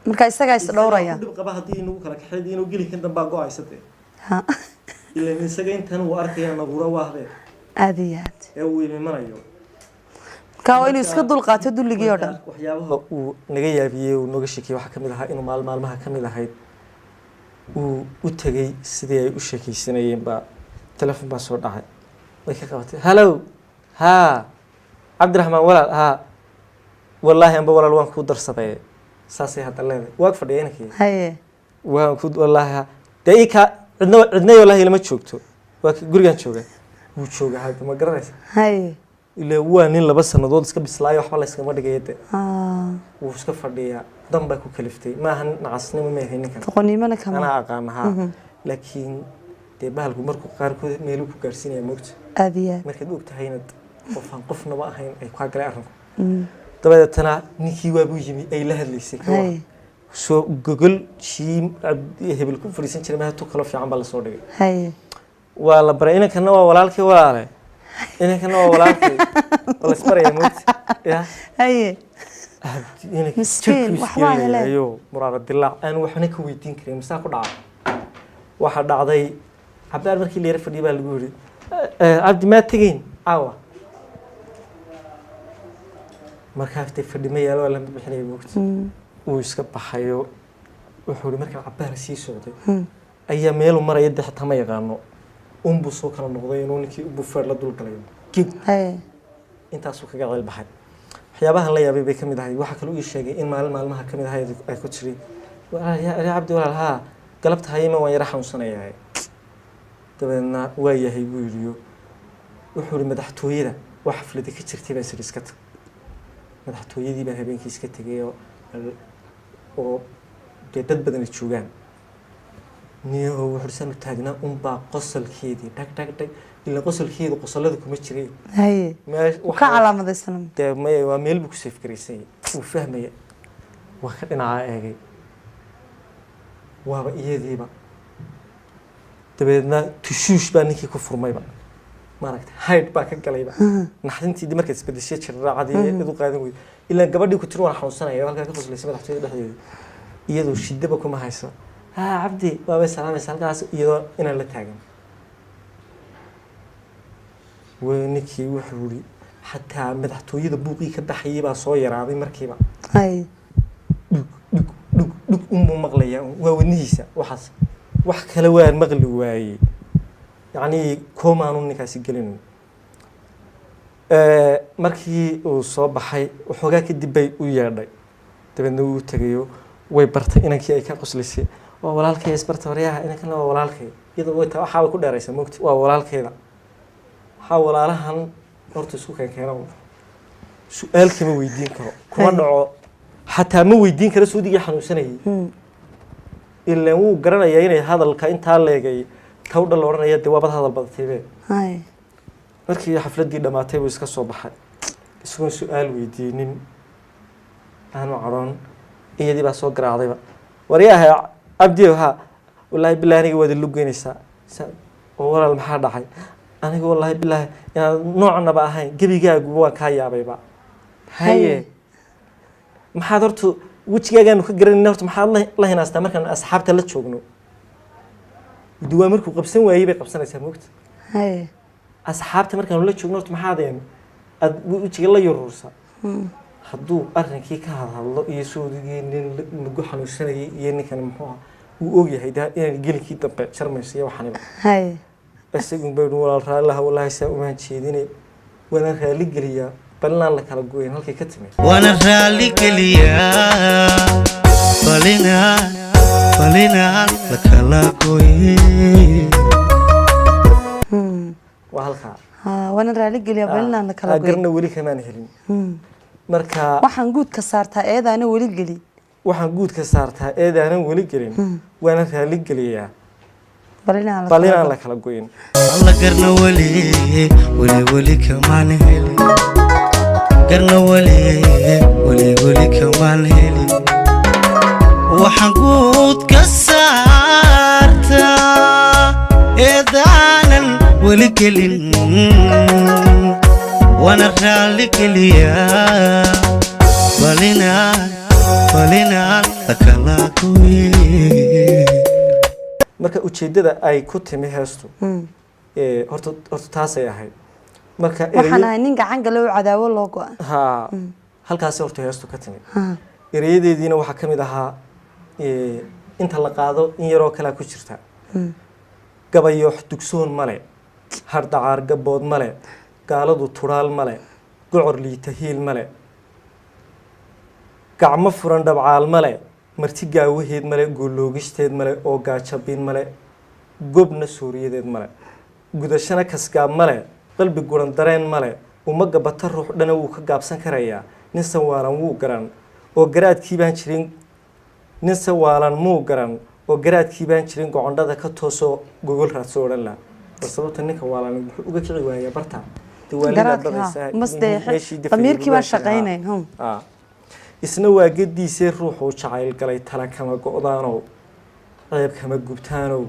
Marka isagaa is dhowraya. Isagaa ku dhib qaba haddii nagu kala kaxeen inuu gelinkan dambaa go-aysa dee. Ilaan isaga intan uu arkaya naruura waa habeen Aad iyo aad. ee uu imimanayo. Marka waa inuu iska dul qaato dulligii oo dhan. Marka waxyaabaha uu naga yaabiyey, uu nooga sheekeyey, waxaa kamid ahaa inuu maal maalmaha kamid ahayd uu u tegey sidii ay u sheekeysanayeen baa telefon baa soo dhacay. Way ka qabatay. "Hallow, haa, Cabdiraxmaan walaal, haa, wallaahi amba walaal waan kuu darsaday." Saasay hadda leedahay, waag fadhiya inankii. "Waan ku wallaahi, haa, dee ii kaa cidna cidnay, wallaahi lama joogto, waa gurigaan jooga." Wuu jooga hadda, ma garanaysa? Ilaa waa nin 2 sannadood iska bislaayo, waxba la iskama dhigaya de. Wuu iska fadhiyaa, dan baa ku kaliftay, maaha nacasnimo, ma ahay ninkan. Doqonnimona kama. Anaa aqaana, haa, laakiin dee bahalku markuu qaarkood meeluu ku gaarsiinaya, moogta? Aad iyo aad. Markaad og tahay inaad qofaan qofnaba ahayn ay kaa galay arrinku. Dabadeetana ninkii waabuu yimi ay la hadlaysay ka war. Soo gogol jii hebel ku fadhiisan jiray maaha, tu kaloo fiican baa lasoo dhigay. Waa la baray, inankana waa walaalkii walaale, inankana waa walaalkii, waa la isbaraya, moogta ya? Miskiin, waxbaa heleen. Ayo muraara dilaac aan waxna ka weydiin karin masaa ku dhacay. Waxaa dhacday cabaar markii la yara fadhiyay baa lagu yidhi, "Cabdi, maa tegeyn caawa?" Markaa dee fadhi ma yaalo, waa lama bixinaya, moogta? Wuu iska baxayo. Wuxuu yihi markaan cabaar sii socday ayaa meelu maraya dee xitaa ma yaqaano, unbuu soo kala noqday inuu ninkii bufeer la dul galayo gig. Intaasuu kaga ceel baxay. Waxyaabahan la yaabay bay ka mid ahay. Waxaa kaloo ii sheegay in maalin maalmaha ka mid ahay ay ku tiri, "Walaal, yaa Cabdi walaal, haa, galabta hayma waan yara xanuunsanayaa." Dabeedna waa yahay buu yidhi. Wuxuu yihi madaxtooyada wax xaflada ka jirtay baan siri iska tag. Madaxtooyadii baan habeenkii iska tegay oo dee dad badan ay joogaan niyaho. Wuxuu sanu taagnaa unbaa qosolkeedii dhag dhag dhag, ilaa qosolkeedu qosolada kuma jiray. Wuu ka calaamadaysanam. Dee maya, waa meel buu ku safe garaysanyay, wuu fahmaya. Waa ka dhinacaa eegay, waaba iyadiiba. Dabeedna tushuush baa ninkii ku furmayba, maaragtay, haydh baa ka galayba naxdintii dib markaad isbedeshay jirraacadii id u qaadan weyday. Ilaa gabadhii ku tiri waan xanuunsanaya halkaa ka qoslaysa madaxtooyada dhexdeeda, iyadoo shidaba kuma hayso. "Haa Cabdi," waabay salaamaysa halkaas iyadoo inaan la taagan. Ninkii wuxuu yidhi xataa madaxtooyada buuqii ka baxayay baa soo yaraaday markiiba. Dhug dhug dhug dhug unbuu maqlayaa un. Waa wadnihiisa waxaas, wax kale waan maqli waayey. Yacni koomaanu ninkaasi gelin. Markii uu soo baxay waxoogaa kadib bay u yeedhay. Dabeedna wuu u tegayo, way bartay inankii ay ka qoslaysay. "Waa walaalkay, isbarta waryaha, inankana waa walaalkay." Iyadoo way taa waxaaba ku dheeraysa, moogta, waa walaalkayda. Waxaa walaalahan horta isku keenkeena un. Su-aal kama weydiin karo, kuma dhaco, xataa ma weydiin karo suudigii xanuunsanayay. Ilaan wuu garanayaa inay hadalka intaa leegay tawdha la odhanaya dee waabad hadal badataybe. Markii xafladdii dhammaatay buu iska soo baxay isagoon su-aal weydiinin, aanu cadhoon. Iyadii baa soo garaacdayba, "Waryaha Cabdiyow, haa, wallaahi bilaahi aniga waad ilugeynaysaa." "Oo walaal, maxaa dhacay?" "Aniga wallaahi bilaahi inaad noocnaba ahayn, gebigaaguba waan kaa yaabayba." "Haye, maxaad horta wejigaagaanu ka garanayna, horta maxaad la hinaastaa markaan asxaabta la joogno?" Duwaa markuu qabsan waayey bay qabsanaysaa, moogta? "Asxaabta markaanu la joogno horta maxaad een aad wejiga la yurursa?" Hadduu arrinkii ka hadhadlo iyo soodigii nin mugo xanuunsanayay iyo ninkan muxuu ahaa, wuu ogyahay daa inaan gelinkii dambe jarmayso iyo waxaniba. Isagun baynu walaal raalli laha, wallaahi saa umaan jeedine, waanaan raalli geliyaa, bal inaan la kala goyn halkay ka timi. Waana raalli geliyaa balinaan la kala goyn. Waa halkaa. Ha, Waana raali geliya balinaan la kala goyn. Garna weli kamaan helin. Marka waxaan guudka saartaa eedaana weli gelin. Waxaan guudka saartaa eedaanan weli gelin, waana raali geliyaa balinaan bal inaan la kala goyn. Alla garna weli weli weli kamaan helin, garna weli weli weli kamaan helin. Waxaan guud ka saartaa eedaanan weli gelin, waana raalli geliyaa balinaan balinaan la kala goyn. Marka ujeedada ay ku timi heestu horta taasay ahayd. Marka waxaan ahay nin gacan gale oo cadaawo loo go'a. Ha, halkaasi horta heestu ka timi. Ereyadeediina waxaa ka mid ahaa inta la qaado in yaroo kalea ku jirta. Gabayoox dugsoon male, hardacaar gabood male, gaaladu tudhaal male, gocor liita hiil male, gacmo furan dhabcaal male, marti gaawaheed male, gooloogisteed male, oo gaajabin male, gobna suuriyadeed male, gudashana kasgaab male, qalbi guran dareen male, uma gabata ruux dhana wuu ka gaabsan karayaa, nin sawaalan wuu garan oo garaadkii baan jirin, nin sawaalan muu garan oo garaadkii baan jirin, gocondhada ka toosoo gogol raadso odhan la. War sababta ninka waalan wuxuu uga kici waayaa barta dee waalidaad Garaadka, badaysaa, mas dee meeshii dafayay damiirkii baan baa jiraa. shaqaynayn, hum. Isna waa gediisee ruuxuu jacayl galay tala kama go'daanow, ceeb kama gubtaanow,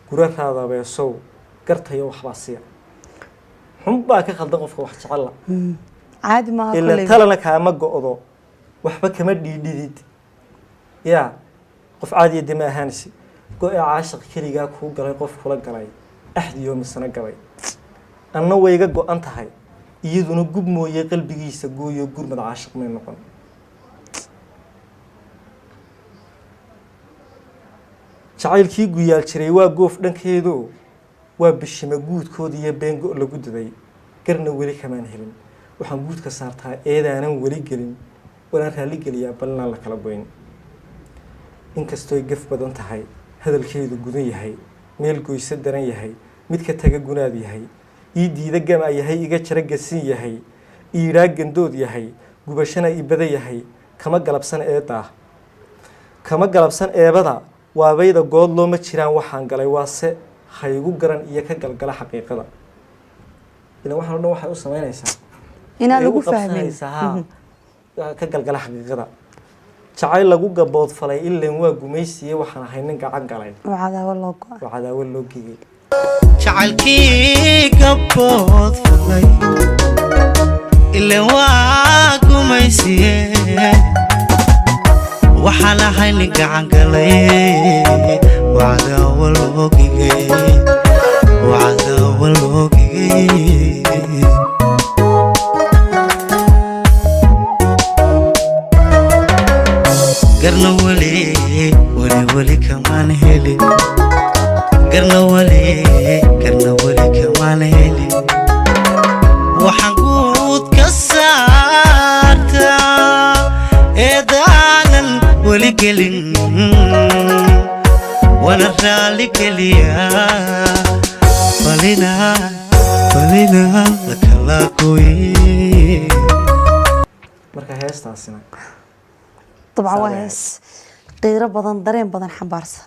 gura raadabeesow, gartayo waxbaa siya. Xun baa ka khaldan qofka wax jecela. Caadi maaha ila kolleyba. Talana kaama go'do, waxba kama dhiidhidid, yaa qof caadiya dee ma ahaanaysi. Go-e caashiq keligaa kuu galay, qof kula galay axdiyo misana galay, anna wayga go-an tahay, iyaduna gub mooye qalbigiisa gooyo, gurmad caashiq may noqon. Jacaylkii guyaal jiray waa goof dhankeedo, waa bishima guudkooda iyo been go' lagu daday, garna weli kamaan helin. Waxaan guudka saartaa eedaanan weli gelin, waanaan raalli geliyaa bal inaan la kala goyn. Inkastooy gaf badan tahay, hadalkeedu gudan yahay, meel goyso daran yahay, mid ka taga gunaad yahay, ii diida gama yahay, iga jara gasin yahay, iidhaa gandood yahay, gubashana ibada yahay, kama galabsan eedaa, kama galabsan eebada, waabayda good looma jiraan. Waxaan galay waase haygu garan iyo ka galgala xaqiiqada. Ilan waxaan o dhan waxay u samaynaysaa inaan ay lagu u fahmin. Qabsanaysaa, haa, ka galgala xaqiiqada. Jacayl lagu gaboodfalay ilan waa gumaysiye, waxaan ahay nin gacan galay oo cadaawo loo go'a oo cadaawo loo geeyey. Jacaylkii gabood falay ileen waa gumaysiye, waxaan ahay nin gacan galay wacdaawo loo gigay, wacdaawo loo gigay. Garna weli weli weli kamaan helin, garna weli, garna weli kamaan helin. Waxaan guud ka saartaa eedaanan weli gelin, waana raalli geliyaa balinaan balinaan la kala gooye. Marka heestaasina Dabcan waa Saabay. hees qiiro badan, dareen badan xambaarsan.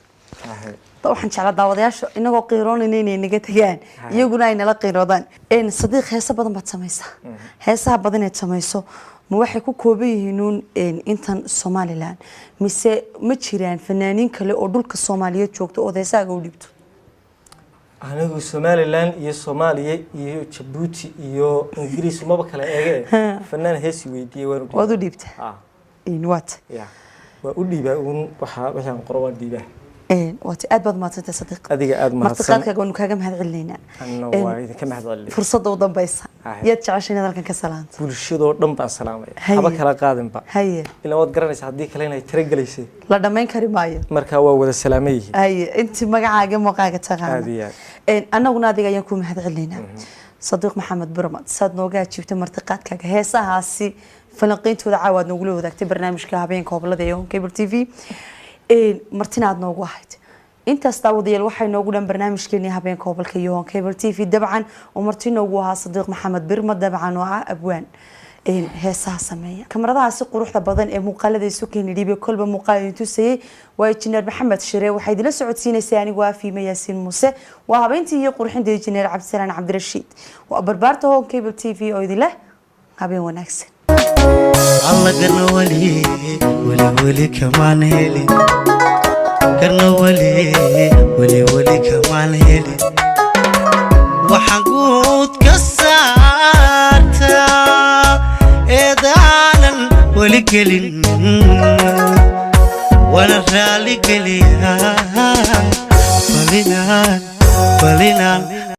Ahay. Waxaan jeclaa daawadayaasha inagoo qiiroonayna inay naga tagaan, iyaguna ay nala qiiroodaan. Sadiiq, heesa badan baad samaysaa. Heesaha badan eed samayso ma waxay ku kooban yihiin uun intan Somaliland, mise ma jiraan fanaaniin kale oo dhulka Soomaaliyeed joogto ood heesahaaga u dhiibto? Anigu Somaliland iyo Soomaaliya iyo Jabuuti iyo Ingiriis maba kala eege, fanaan heesi weydiiyey waan u dhiibaa. Waad u dhiibtaa? Ah. Waata. Ya, waa u dhiibaa uun, waxaa waxaan qoro waan dhiibaa. Waata, aad baad mahadsantahay, Sadiiq. Adiga aad mahadsan. Martiqaadkaaga waanu kaaga mahad celinaynaa. Anna waa idinka mahad celinaya. Fursadda u dambaysa, Haye. yaad jeceshay inaad halkan ka salaanto? Bulshadoo dhan baan salaamaya. Haye. Haba kala qaadinba. Haye. Ilaa waad garanaysaa haddii kale inay tiro gelaysay. La dhammayn kari maayo. Marka waa wada salaamay yihiin. Haye, intii magacaaga muuqaaga taqaana. Aad iyo aad. Annaguna adiga ayaan kuu mahad celinaynaa, Sadiiq Maxamed Burmad, saad nooga ajiibtay martiqaadkaaga, heesahaasi falanqeyntooda caawa aad noogula wadaagtay barnaamijka habeenka hoblada ee Home Cable TV, martina aad noogu ahayd. Intaas daawadayaal waxay noogu dhan barnaamijkeenii habeenka hobalka iyo Horn Cable TV, dabcan oo marti noogu ahaa Sadiiq Maxamed Birma, dabcan oo ah abwaan heesaha sameeya. Kamaradahaasi quruxda badan ee muuqaalada isu keeni dhiibay kolba muuqaal idin tusayay waa injineer Maxamed Shire. Waxaa idinla socodsiinaysay anigu ah Fiime Yaasiin Muuse. Waa habeyntii iyo qurxinta injineer Cabdisalaan Cabdirashiid. Waa barbaarta Horn Cable TV oo idin leh habeen wanaagsan. Alla garna weli weli weli kamaan helin, garna weli weli weli kamaan helin. Waxaan guud ka saartaa eedaanan weli gelin, wana raali geliyaa balinaan balinaan.